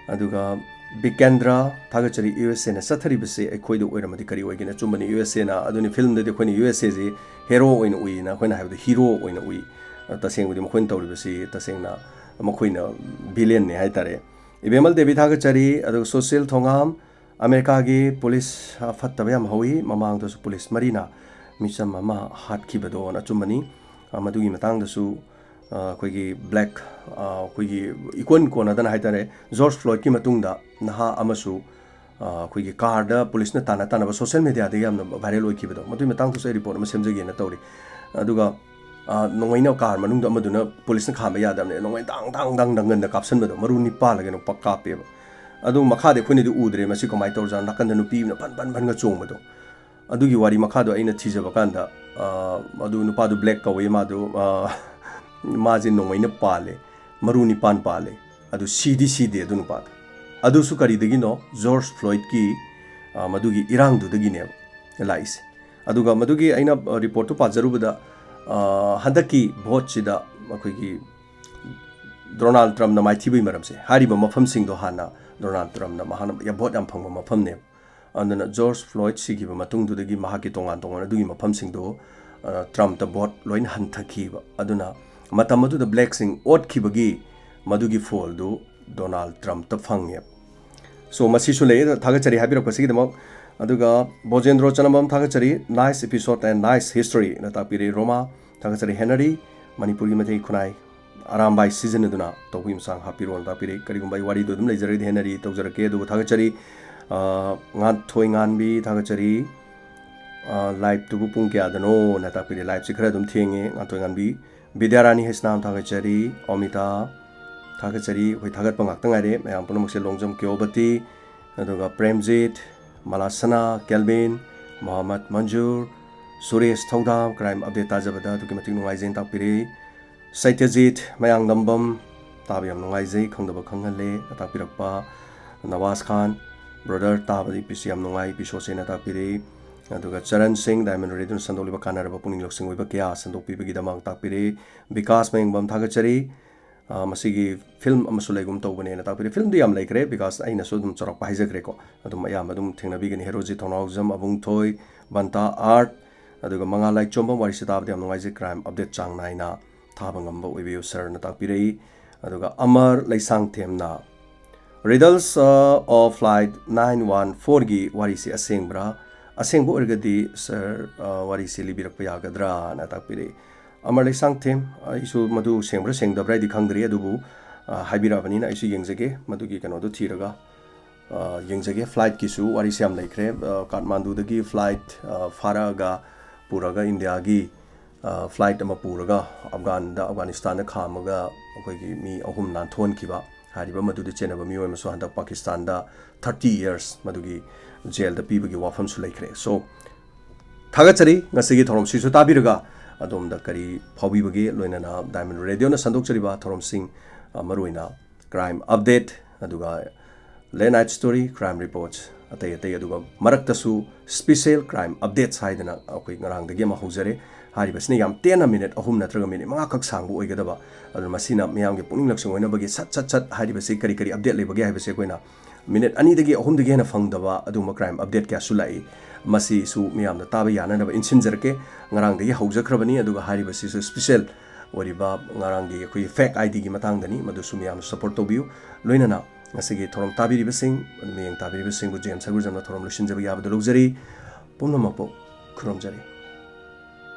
ꯑꯗꯨꯒ ꯕꯤꯀꯦꯟꯗ꯭ꯔ, ꯊꯥꯒꯠꯆꯔꯤ꯫ "USA ꯅ ꯆꯠꯊꯔꯤꯕꯁꯦ ꯑꯩꯈꯣꯏꯗ ꯑꯣꯏꯔꯝꯃꯗꯤ ꯀꯔꯤ ꯑꯣꯏꯒꯅꯤ?" ꯑꯆꯨꯝꯕꯅꯤ, USA ꯅ꯫ ꯑꯗꯨꯅꯤ, film ꯗꯗꯤ ꯑꯩꯈꯣꯏꯅ USA ꯁꯦ hero ꯑꯣꯏꯅ ꯎꯏꯅ ꯑꯩꯈꯣꯏꯅ ꯍꯥꯏꯕꯗꯣ hero ꯑꯣꯏꯅ ꯎꯏ꯫ ꯑ, ꯇꯁꯦꯡꯕꯗꯤ ꯃꯈꯣꯏꯅ ꯇꯧꯔꯤꯕꯁꯤ ꯇꯁꯦꯡꯅ ꯃꯈꯣꯏꯅ villain ꯅꯦ ꯍꯥꯏꯇꯥꯔꯦ꯫ ꯏꯕꯦꯝꯃꯜ ꯗꯦꯕꯤ ꯊꯥꯒꯠꯆꯔꯤ꯫ ꯑꯗꯨꯒ ꯁꯨꯁꯤꯜ ꯊꯣꯉꯥꯝ, "ꯑꯃꯦꯔꯤꯀꯥꯒꯤ ꯄꯨꯂꯤꯁ, ꯑ, ꯐꯠꯇꯕ ꯌꯥꯝ ꯍꯧꯋꯤ, ꯃꯃꯥꯡꯗꯁꯨ ꯄꯨꯂꯤꯁ ꯃꯔꯤꯅ ꯃꯤꯆꯝ ꯑꯃ ꯍꯥꯠꯈꯤꯕꯗꯣꯅ" ꯑꯆꯨꯝꯕꯅꯤ꯫ ꯑ, ꯃꯗꯨꯒꯤ ꯃꯇꯥꯡꯗꯁꯨ, ꯑ, ꯑꯩꯈꯣꯏꯒꯤ black, ꯑ, ꯑꯩꯈꯣꯏꯒꯤ ꯏꯀꯣꯟ ꯀꯣꯟꯅꯗꯅ ꯍꯥꯏꯇꯥꯔꯦ, ꯖꯣꯔꯖ ꯐ꯭ꯂꯣꯏꯗꯀꯤ ꯃꯇꯨꯡꯗ ꯅꯍꯥ ꯑꯃꯁꯨ, ꯑ, ꯑꯩꯈꯣꯏꯒꯤ car ꯗ ꯄꯨꯂꯤꯁꯅ ꯇꯥꯟꯅ ꯇꯥꯟꯅꯕ social media ꯗ ꯌꯥꯝꯅ viral ꯑꯣꯏꯈꯤꯕꯗꯣ, ꯃꯗꯨꯒꯤ ꯃꯇꯥꯡꯗꯁꯨ ꯑꯩ report ꯑꯃ ꯁꯦꯝꯖꯒꯦꯅ ꯇꯧꯔꯤ꯫ ꯑꯗꯨꯒ, ꯑ, ꯅꯣꯡꯃꯩꯅ car ꯃꯅꯨꯡꯗ ꯑꯃꯗꯨꯅ ꯄꯨꯂꯤꯁꯅ ꯈꯥꯝꯕ ꯌꯥꯗꯕꯅꯦ, ꯅꯣꯡꯃꯩ ꯗꯥꯡ ꯗꯥꯡ ꯗꯥꯡ ꯗꯪꯒꯟꯗ ꯀꯥꯞꯁꯟꯕꯗꯣ, ꯃꯔꯨ ꯅꯤꯄꯥꯜꯂ ꯀꯩꯅꯣ ꯄꯛ ꯀꯥꯞꯄꯦꯕ꯫ ꯑꯗꯨ ꯃꯈꯥꯗꯤ ꯑꯩꯈꯣꯏꯅꯗꯤ ꯎꯗ꯭ꯔꯦ, ꯃꯁꯤ ꯀꯃꯥꯏꯅ ꯇꯧꯔꯖꯥꯠꯅꯣ, ꯅꯥꯀꯟꯗ ꯅꯨꯄꯤ ꯑꯃꯅ ꯐꯟ ꯐꯟ ꯐꯟꯒ ꯆꯣꯡꯕꯗꯣ꯫ ꯑꯗꯨꯒꯤ ꯋꯥꯔꯤ ꯃꯈꯥꯗꯣ ꯑꯩꯅ ꯊꯤꯖꯕ ꯀꯥꯟꯗ, ꯑ, ꯑꯗꯨ ꯅꯨꯄꯥꯗꯨ black ꯀꯧꯋꯦ, ꯃꯥꯗꯨ, ꯑ, ꯃꯥꯁꯦ ꯅꯣꯡꯃꯩꯅ ꯄꯥꯜꯂꯦ, ꯃꯔꯨ ꯅꯤꯄꯥꯟ ꯄꯥꯜꯂꯦ, ꯑꯗꯨ ꯁꯤꯗꯤ ꯁꯤꯗꯦ ꯑꯗꯨ ꯅꯨꯄꯥꯗꯣ꯫ ꯑꯗꯨꯁꯨ ꯀꯔꯤꯗꯒꯤꯅꯣ? ꯖꯣꯔꯖ ꯐ꯭ꯂꯣꯏꯗꯀꯤ, ꯑ, ꯃꯗꯨꯒꯤ ꯏꯔꯥꯡꯗꯨꯗꯒꯤꯅꯦꯕ ꯂꯥꯛꯏꯁꯦ꯫ ꯑꯗꯨꯒ ꯃꯗꯨꯒꯤ ꯑꯩꯅ, ꯑ, report ꯇꯨ ꯄꯥꯖꯔꯨꯕꯗ, ꯑ, ꯍꯟꯗꯛꯀꯤ vote ꯁꯤꯗ ꯑꯩꯈꯣꯏꯒꯤ ꯗꯣꯅꯥꯜꯗ ꯇ꯭ꯔꯝꯞꯅ ꯃꯥꯏꯊꯤꯕꯒꯤ ꯃꯔꯝꯁꯦ, ꯍꯥꯏꯔꯤꯕ ꯃꯐꯝꯁꯤꯡꯗꯣ ꯍꯥꯟꯅ ꯗꯣꯅꯥꯜꯗ ꯇ꯭ꯔꯝꯞꯅ ꯃꯍꯥꯛꯅ ꯌꯥꯝ vote ꯌꯥꯝ ꯐꯪꯕ ꯃꯐꯝꯅꯦꯕ꯫ ꯑꯗꯨꯅ ꯖꯣꯔꯖ ꯐ꯭ꯂꯣꯏꯗ ꯁꯤꯈꯤꯕ ꯃꯇꯨꯡꯗꯨꯗꯒꯤ ꯃꯍꯥꯛꯀꯤ ꯇꯣꯉꯥꯟ ꯇꯣꯉꯥꯟ ꯑꯗꯨꯒꯤ ꯃꯐꯝꯁꯤꯡꯗꯣ, ꯑ, ꯇ꯭ꯔꯝꯞꯇ vote ꯂꯣꯏꯅ ꯍꯟꯊꯈꯤꯕ꯫ ꯑꯗꯨꯅ ꯃꯇꯝ ꯑꯗꯨꯗ black ꯁꯤꯡ ꯑꯣꯠꯈꯤꯕꯒꯤ ꯃꯗꯨꯒꯤ ꯐꯣꯜꯗꯨ ꯗꯣꯅꯥꯜꯗ ꯇ꯭ꯔꯝꯞꯇ ꯐꯪꯉꯦꯕ꯫ So, ꯃꯁꯤꯁꯨ ꯂꯩ, ꯊꯥꯒꯠꯆꯔꯤ ꯍꯥꯏꯕꯤꯔꯛꯄꯁꯤꯒꯤꯗꯃꯛ꯫ ꯑꯗꯨꯒ ꯕꯣꯖꯦꯟꯗ꯭ꯔꯣ ꯆꯅꯝꯕꯝ, ꯊꯥꯒꯠꯆꯔꯤ꯫ "Nice episode and nice history" ꯅ ꯇꯥꯛꯄꯤꯔꯦ꯫ ꯔꯣꯃꯥ, ꯊꯥꯒꯠꯆꯔꯤ꯫ ꯍꯦꯅꯔꯤ, ꯃꯅꯤꯄꯨꯔꯒꯤ ꯃꯩꯇꯩ ꯈꯨꯟꯅꯥꯏ ꯑꯔꯥꯝꯕꯥꯏ ꯁꯤꯖꯤꯟꯅꯗꯨꯅ ꯇꯧꯕꯒꯤ ꯃꯆꯥꯡ ꯍꯥꯞꯄꯤꯔꯣꯅ ꯇꯥꯛꯄꯤꯔꯦ꯫ ꯀꯔꯤꯒꯨꯝꯕ ꯑꯩ ꯋꯥꯔꯤꯗꯨ ꯑꯗꯨꯝ ꯂꯩꯖꯔꯒꯗꯤ ꯍꯦꯅꯔꯤ ꯇꯧꯖꯔꯛꯀꯦ꯫ ꯑꯗꯨꯕꯨ ꯊꯥꯒꯠꯆꯔꯤ꯫ ꯑ, ꯉꯥꯟꯊꯣꯏ ꯉꯥꯟꯕꯤ, ꯊꯥꯒꯠꯆꯔꯤ꯫ ꯂꯥꯏꯞꯇꯨꯕꯨ ꯄꯨꯡ ꯀꯌꯥꯗꯅꯣꯅ ꯇꯥꯛꯄꯤꯔꯦ꯫ ꯂꯥꯏꯞꯁꯤ ꯈꯔ ꯑꯗꯨꯝ ꯊꯦꯡꯉꯦ꯫ ꯉꯥꯟꯊꯣꯏ ꯉꯥꯟꯕꯤ, ꯕꯤꯗ꯭ꯌꯥꯔꯥꯅꯤ ꯍꯩꯁꯅꯥꯝ ꯊꯥꯒꯠꯆꯔꯤ꯫ ꯑꯣꯃꯤꯇꯥ ꯊꯥꯒꯠꯆꯔꯤ꯫ ꯑꯩꯈꯣꯏ ꯊꯥꯒꯠꯄ ꯉꯥꯛꯇ ꯉꯥꯏꯔꯦ꯫ ꯃꯌꯥꯝ ꯄꯨꯝꯅꯃꯛꯁꯦ ꯂꯣꯡꯖꯝ ꯀ꯭ꯌꯣꯕꯇꯤ, ꯑꯗꯨꯒ ꯄ꯭ꯔꯦꯝꯖꯤꯠ, ꯃꯂꯥꯁꯅꯥ, ꯀꯦꯜꯕꯤꯟ, ꯃꯣꯍꯝꯃꯗ ꯃꯟꯖꯨꯔ, ꯁꯨꯔꯦꯁ ꯊꯧꯗꯥꯝ, ꯀ꯭ꯔꯥꯏꯝ ꯑꯞꯗꯦꯠ ꯇꯥꯖꯕꯗ ꯑꯗꯨꯛꯀꯤ ꯃꯇꯤꯛ ꯅꯨꯡꯉꯥꯏꯖꯩꯅ ꯇꯥꯛꯄꯤꯔꯤ꯫ ꯁꯩꯇ꯭ꯌꯖꯤꯠ ꯃꯌꯥꯡꯂꯝꯕꯝ, ꯇꯥꯕ ꯌꯥꯝ ꯅꯨꯡꯉꯥꯏꯖꯩ, ꯈꯪꯗꯕ ꯈꯪꯍꯜꯂꯦ ꯇꯥꯛꯄꯤꯔꯛꯄ꯫ ꯅꯋꯥꯖ ꯈꯥꯟ, ꯕ꯭ꯔꯗꯔ, ꯇꯥꯕꯗ ꯏꯄꯤꯁꯤ ꯌꯥꯝ ꯅꯨꯡꯉꯥꯏ, ꯏꯄꯤꯁꯣꯗꯁꯦꯅ ꯇꯥꯛꯄꯤꯔꯤ꯫ ꯑꯗꯨꯒ ꯆꯔꯟ ꯁꯤꯡ, ꯗꯥꯏꯃꯟ ꯔꯦꯗꯤꯑꯣꯅ ꯁꯟꯗꯣꯛꯂꯤꯕ ꯀꯥꯟꯅꯔꯕ ꯄꯨꯛꯅꯤꯡ ꯂꯧꯁꯤꯡ ꯑꯣꯏꯕ ꯀꯌꯥ ꯁꯟꯗꯣꯛꯄꯤꯕꯒꯤꯗꯃꯛ ꯇꯥꯛꯄꯤꯔꯤ꯫ ꯕꯤꯀꯥꯁ ꯃꯌꯥꯡꯕꯝ ꯊꯥꯒꯠꯆꯔꯤ꯫ ꯑ, ꯃꯁꯤꯒꯤ ꯐꯤꯂꯝ ꯑꯃꯁꯨ ꯂꯩꯒꯨꯝ ꯇꯧꯕꯅꯦꯅ ꯇꯥꯛꯄꯤꯔꯤ꯫ ꯐꯤꯂꯝꯗꯤ ꯌꯥꯝ ꯂꯩꯈ꯭ꯔꯦ, ꯕꯤꯀꯥꯁ ꯑꯩꯅꯁꯨ ꯑꯗꯨꯝ ꯆꯥꯎꯔꯥꯛꯄ ꯍꯥꯏꯖꯈ꯭ꯔꯦꯀꯣ꯫ ꯑꯗꯨꯝ ꯑꯌꯥꯝꯕ ꯑꯗꯨꯝ ꯊꯦꯡꯅꯕꯤꯒꯅꯤ꯫ ꯍꯦꯔꯣꯖꯤꯠ ꯊꯧꯅꯥꯎꯖꯝ, ꯑꯕꯨꯡꯊꯣꯏ, ꯕꯟꯇꯥ ꯑꯥꯔꯠ, ꯑꯗꯨꯒ ꯃꯉꯥꯜ ꯂꯥꯏꯆꯣꯝꯕꯝ, ꯋꯥꯔꯤꯁꯤ ꯇꯥꯕꯗ ꯌꯥꯝ ꯅꯨꯡꯉꯥꯏꯖꯩ꯫ ꯀ꯭ꯔꯥꯏꯝ ꯑꯞꯗꯦꯠ ꯆꯥꯡ ꯅꯥꯏꯅ ꯊꯥꯕ ꯉꯝꯕ ꯑꯣꯏꯕꯤꯌꯨ ꯁꯔꯅ ꯇꯥꯛꯄꯤꯔꯛꯏ꯫ ꯑꯗꯨꯒ ꯑꯃꯔ ꯂꯩꯁꯥꯡꯊꯦꯝꯅ Riddles, uh, of Flight nine one fourꯒꯤ ꯋꯥꯔꯤꯁꯤ ꯑꯁꯦꯡꯕ꯭ꯔꯥ? ꯑꯁꯦꯡꯕ ꯑꯣꯏꯔꯒꯗꯤ ꯁꯔ, ꯑ, ꯋꯥꯔꯤꯁꯤ ꯂꯤꯕꯤꯔꯛꯄ ꯌꯥꯒꯗ꯭ꯔꯥꯅ ꯇꯥꯛꯄꯤꯔꯛꯏ꯫ ꯑꯃꯔ ꯂꯩꯁꯥꯡꯊꯦꯝ, ꯑꯩꯁꯨ ꯃꯗꯨ ꯁꯦꯡꯕ꯭ꯔꯥ ꯁꯦꯡꯗꯕ꯭ꯔꯥ ꯍꯥꯏꯗꯤ ꯈꯪꯗ꯭ꯔꯤ, ꯑꯗꯨꯕꯨ, ꯑ, ꯍꯥꯏꯕꯤꯔꯛꯑꯕꯅꯤꯅ ꯑꯩꯁꯨ ꯌꯦꯡꯖꯒꯦ, ꯃꯗꯨꯒꯤ ꯀꯩꯅꯣꯗꯣ ꯊꯤꯔꯒ, ꯑ, ꯌꯦꯡꯖꯒꯦ꯫ ꯐ꯭ꯂꯥꯏꯠꯀꯤꯁꯨ ꯋꯥꯔꯤꯁꯦ ꯌꯥꯝ ꯂꯩꯈ꯭ꯔꯦ꯫ ꯑ, ꯀꯥꯊꯃꯥꯟꯗꯨꯗꯒꯤ ꯐ꯭ꯂꯥꯏꯠ, ꯑ, ꯐꯥꯔꯛꯑꯒ ꯄꯨꯔꯒ ꯏꯟꯗꯤꯌꯥꯒꯤ, ꯑ, ꯐ꯭ꯂꯥꯏꯠ ꯑꯃ ꯄꯨꯔꯒ ꯑꯐꯒꯥꯟꯗ, ꯑꯐꯒꯥꯅꯤꯁꯇꯥꯟꯗ ꯈꯥꯝꯃꯒ ꯑꯩꯈꯣꯏꯒꯤ ꯃꯤ ꯑꯍꯨꯝ ꯅꯥꯟꯊꯣꯛꯍꯟꯈꯤꯕ, ꯍꯥꯏꯔꯤꯕ ꯃꯗꯨꯗ ꯆꯦꯟꯅꯕ ꯃꯤꯑꯣꯏ ꯑꯃꯁꯨ ꯍꯟꯗꯛ ꯄꯥꯀꯤꯁꯇꯥꯟꯗ thirty years ꯃꯗꯨꯒꯤ ꯖꯦꯜꯗ ꯄꯤꯕꯒꯤ ꯋꯥꯐꯝꯁꯨ ꯂꯩꯈ꯭ꯔꯦ꯫ So, ꯊꯥꯒꯠꯆꯔꯤ ꯉꯁꯤꯒꯤ ꯊꯧꯔꯝꯁꯤꯁꯨ ꯇꯥꯕꯤꯔꯒ ꯑꯗꯣꯝꯗ ꯀꯔꯤ ꯐꯥꯎꯕꯤꯕꯒꯦ, ꯂꯣꯏꯅꯅ ꯗꯥꯏꯃꯟ ꯔꯦꯗꯤꯑꯣꯅ ꯁꯟꯗꯣꯛꯆꯔꯤꯕ ꯊꯧꯔꯝꯁꯤꯡ, ꯑ, ꯃꯔꯨꯑꯣꯏꯅ ꯀ꯭ꯔꯥꯏꯝ ꯑꯞꯗꯦꯠ, ꯑꯗꯨꯒ late night story, crime reports, ꯑꯇꯩ ꯑꯇꯩ, ꯑꯗꯨꯒ ꯃꯔꯛꯇꯁꯨ ꯁ꯭ꯄꯤꯁꯦꯜ ꯀ꯭ꯔꯥꯏꯝ ꯑꯞꯗꯦꯠꯁ ꯍꯥꯏꯗꯅ ꯑꯩꯈꯣꯏ ꯉꯔꯥꯡꯗꯒꯤ ꯑꯃ ꯍꯧꯖꯔꯦ꯫ ꯍꯥꯏꯔꯤꯕꯁꯤꯅ ꯌꯥꯝ ꯇꯦꯟꯅ ꯃꯤꯅꯤꯠ ꯑꯍꯨꯝ ꯅꯠꯇ꯭ꯔꯒ ꯃꯤꯅꯤꯠ ꯃꯉꯥꯈꯛ ꯁꯥꯡꯕ ꯑꯣꯏꯒꯗꯕ꯫ ꯑꯗꯨꯅ ꯃꯁꯤꯅ ꯃꯤꯌꯥꯝꯒꯤ ꯄꯨꯛꯅꯤꯡ ꯂꯧꯁꯤꯡ ꯑꯣꯏꯅꯕꯒꯤ ꯁꯠ ꯁꯠ ꯁꯠ ꯍꯥꯏꯔꯤꯕꯁꯤ ꯀꯔꯤ ꯀꯔꯤ ꯑꯞꯗꯦꯠ ꯂꯩꯕꯒꯦ ꯍꯥꯏꯕꯁꯤ ꯑꯩꯈꯣꯏꯅ ꯃꯤꯅꯤꯠ ꯑꯅꯤꯗꯒꯤ ꯑꯍꯨꯝꯗꯒꯤ ꯍꯦꯟꯅ ꯐꯪꯗꯕ ꯑꯗꯨꯒꯨꯝꯕ ꯀ꯭ꯔꯥꯏꯝ ꯑꯞꯗꯦꯠ ꯀꯌꯥꯁꯨ ꯂꯥꯛꯏ꯫ ꯃꯁꯤꯁꯨ ꯃꯤꯌꯥꯝꯅ ꯇꯥꯕ ꯌꯥꯅꯅꯕ ꯏꯟꯁꯤꯟꯖꯔꯛꯀꯦ꯫ ꯉꯔꯥꯡꯗꯒꯤ ꯍꯧꯖꯈ꯭ꯔꯕꯅꯤ, ꯑꯗꯨꯒ ꯍꯥꯏꯔꯤꯕꯁꯤꯁꯨ ꯁ꯭ꯄꯤꯁꯦꯜ ꯑꯣꯏꯔꯤꯕ ꯉꯔꯥꯡꯒꯤ ꯑꯩꯈꯣꯏꯒꯤ ꯐꯦꯛ ꯑꯥꯏ ꯗꯤꯒꯤ ꯃꯇꯥꯡꯗꯅꯤ, ꯃꯗꯨꯁꯨ ꯃꯤꯌꯥꯝꯅ ꯁꯄꯣꯔꯠ ꯇꯧꯕꯤꯌꯨ꯫ ꯂꯣꯏꯅꯅ ꯉꯁꯤꯒꯤ ꯊꯧꯔꯝ ꯇꯥꯕꯤꯔꯤꯕꯁꯤꯡ, ꯃꯤꯠꯌꯦꯡ ꯇꯥꯕꯤꯔꯤꯕꯁꯤꯡꯕꯨ ꯖꯦꯝꯁ ꯁꯒꯨꯔꯖꯝꯅ ꯊꯧꯔꯝ ꯂꯣꯏꯁꯤꯟꯖꯕꯒꯤ ꯌꯥꯕꯗꯨ ꯂꯧꯖꯔꯤ꯫ ꯄꯨꯝꯅꯃꯛꯄꯨ ꯈꯨꯔꯨꯝꯖꯔꯤ꯫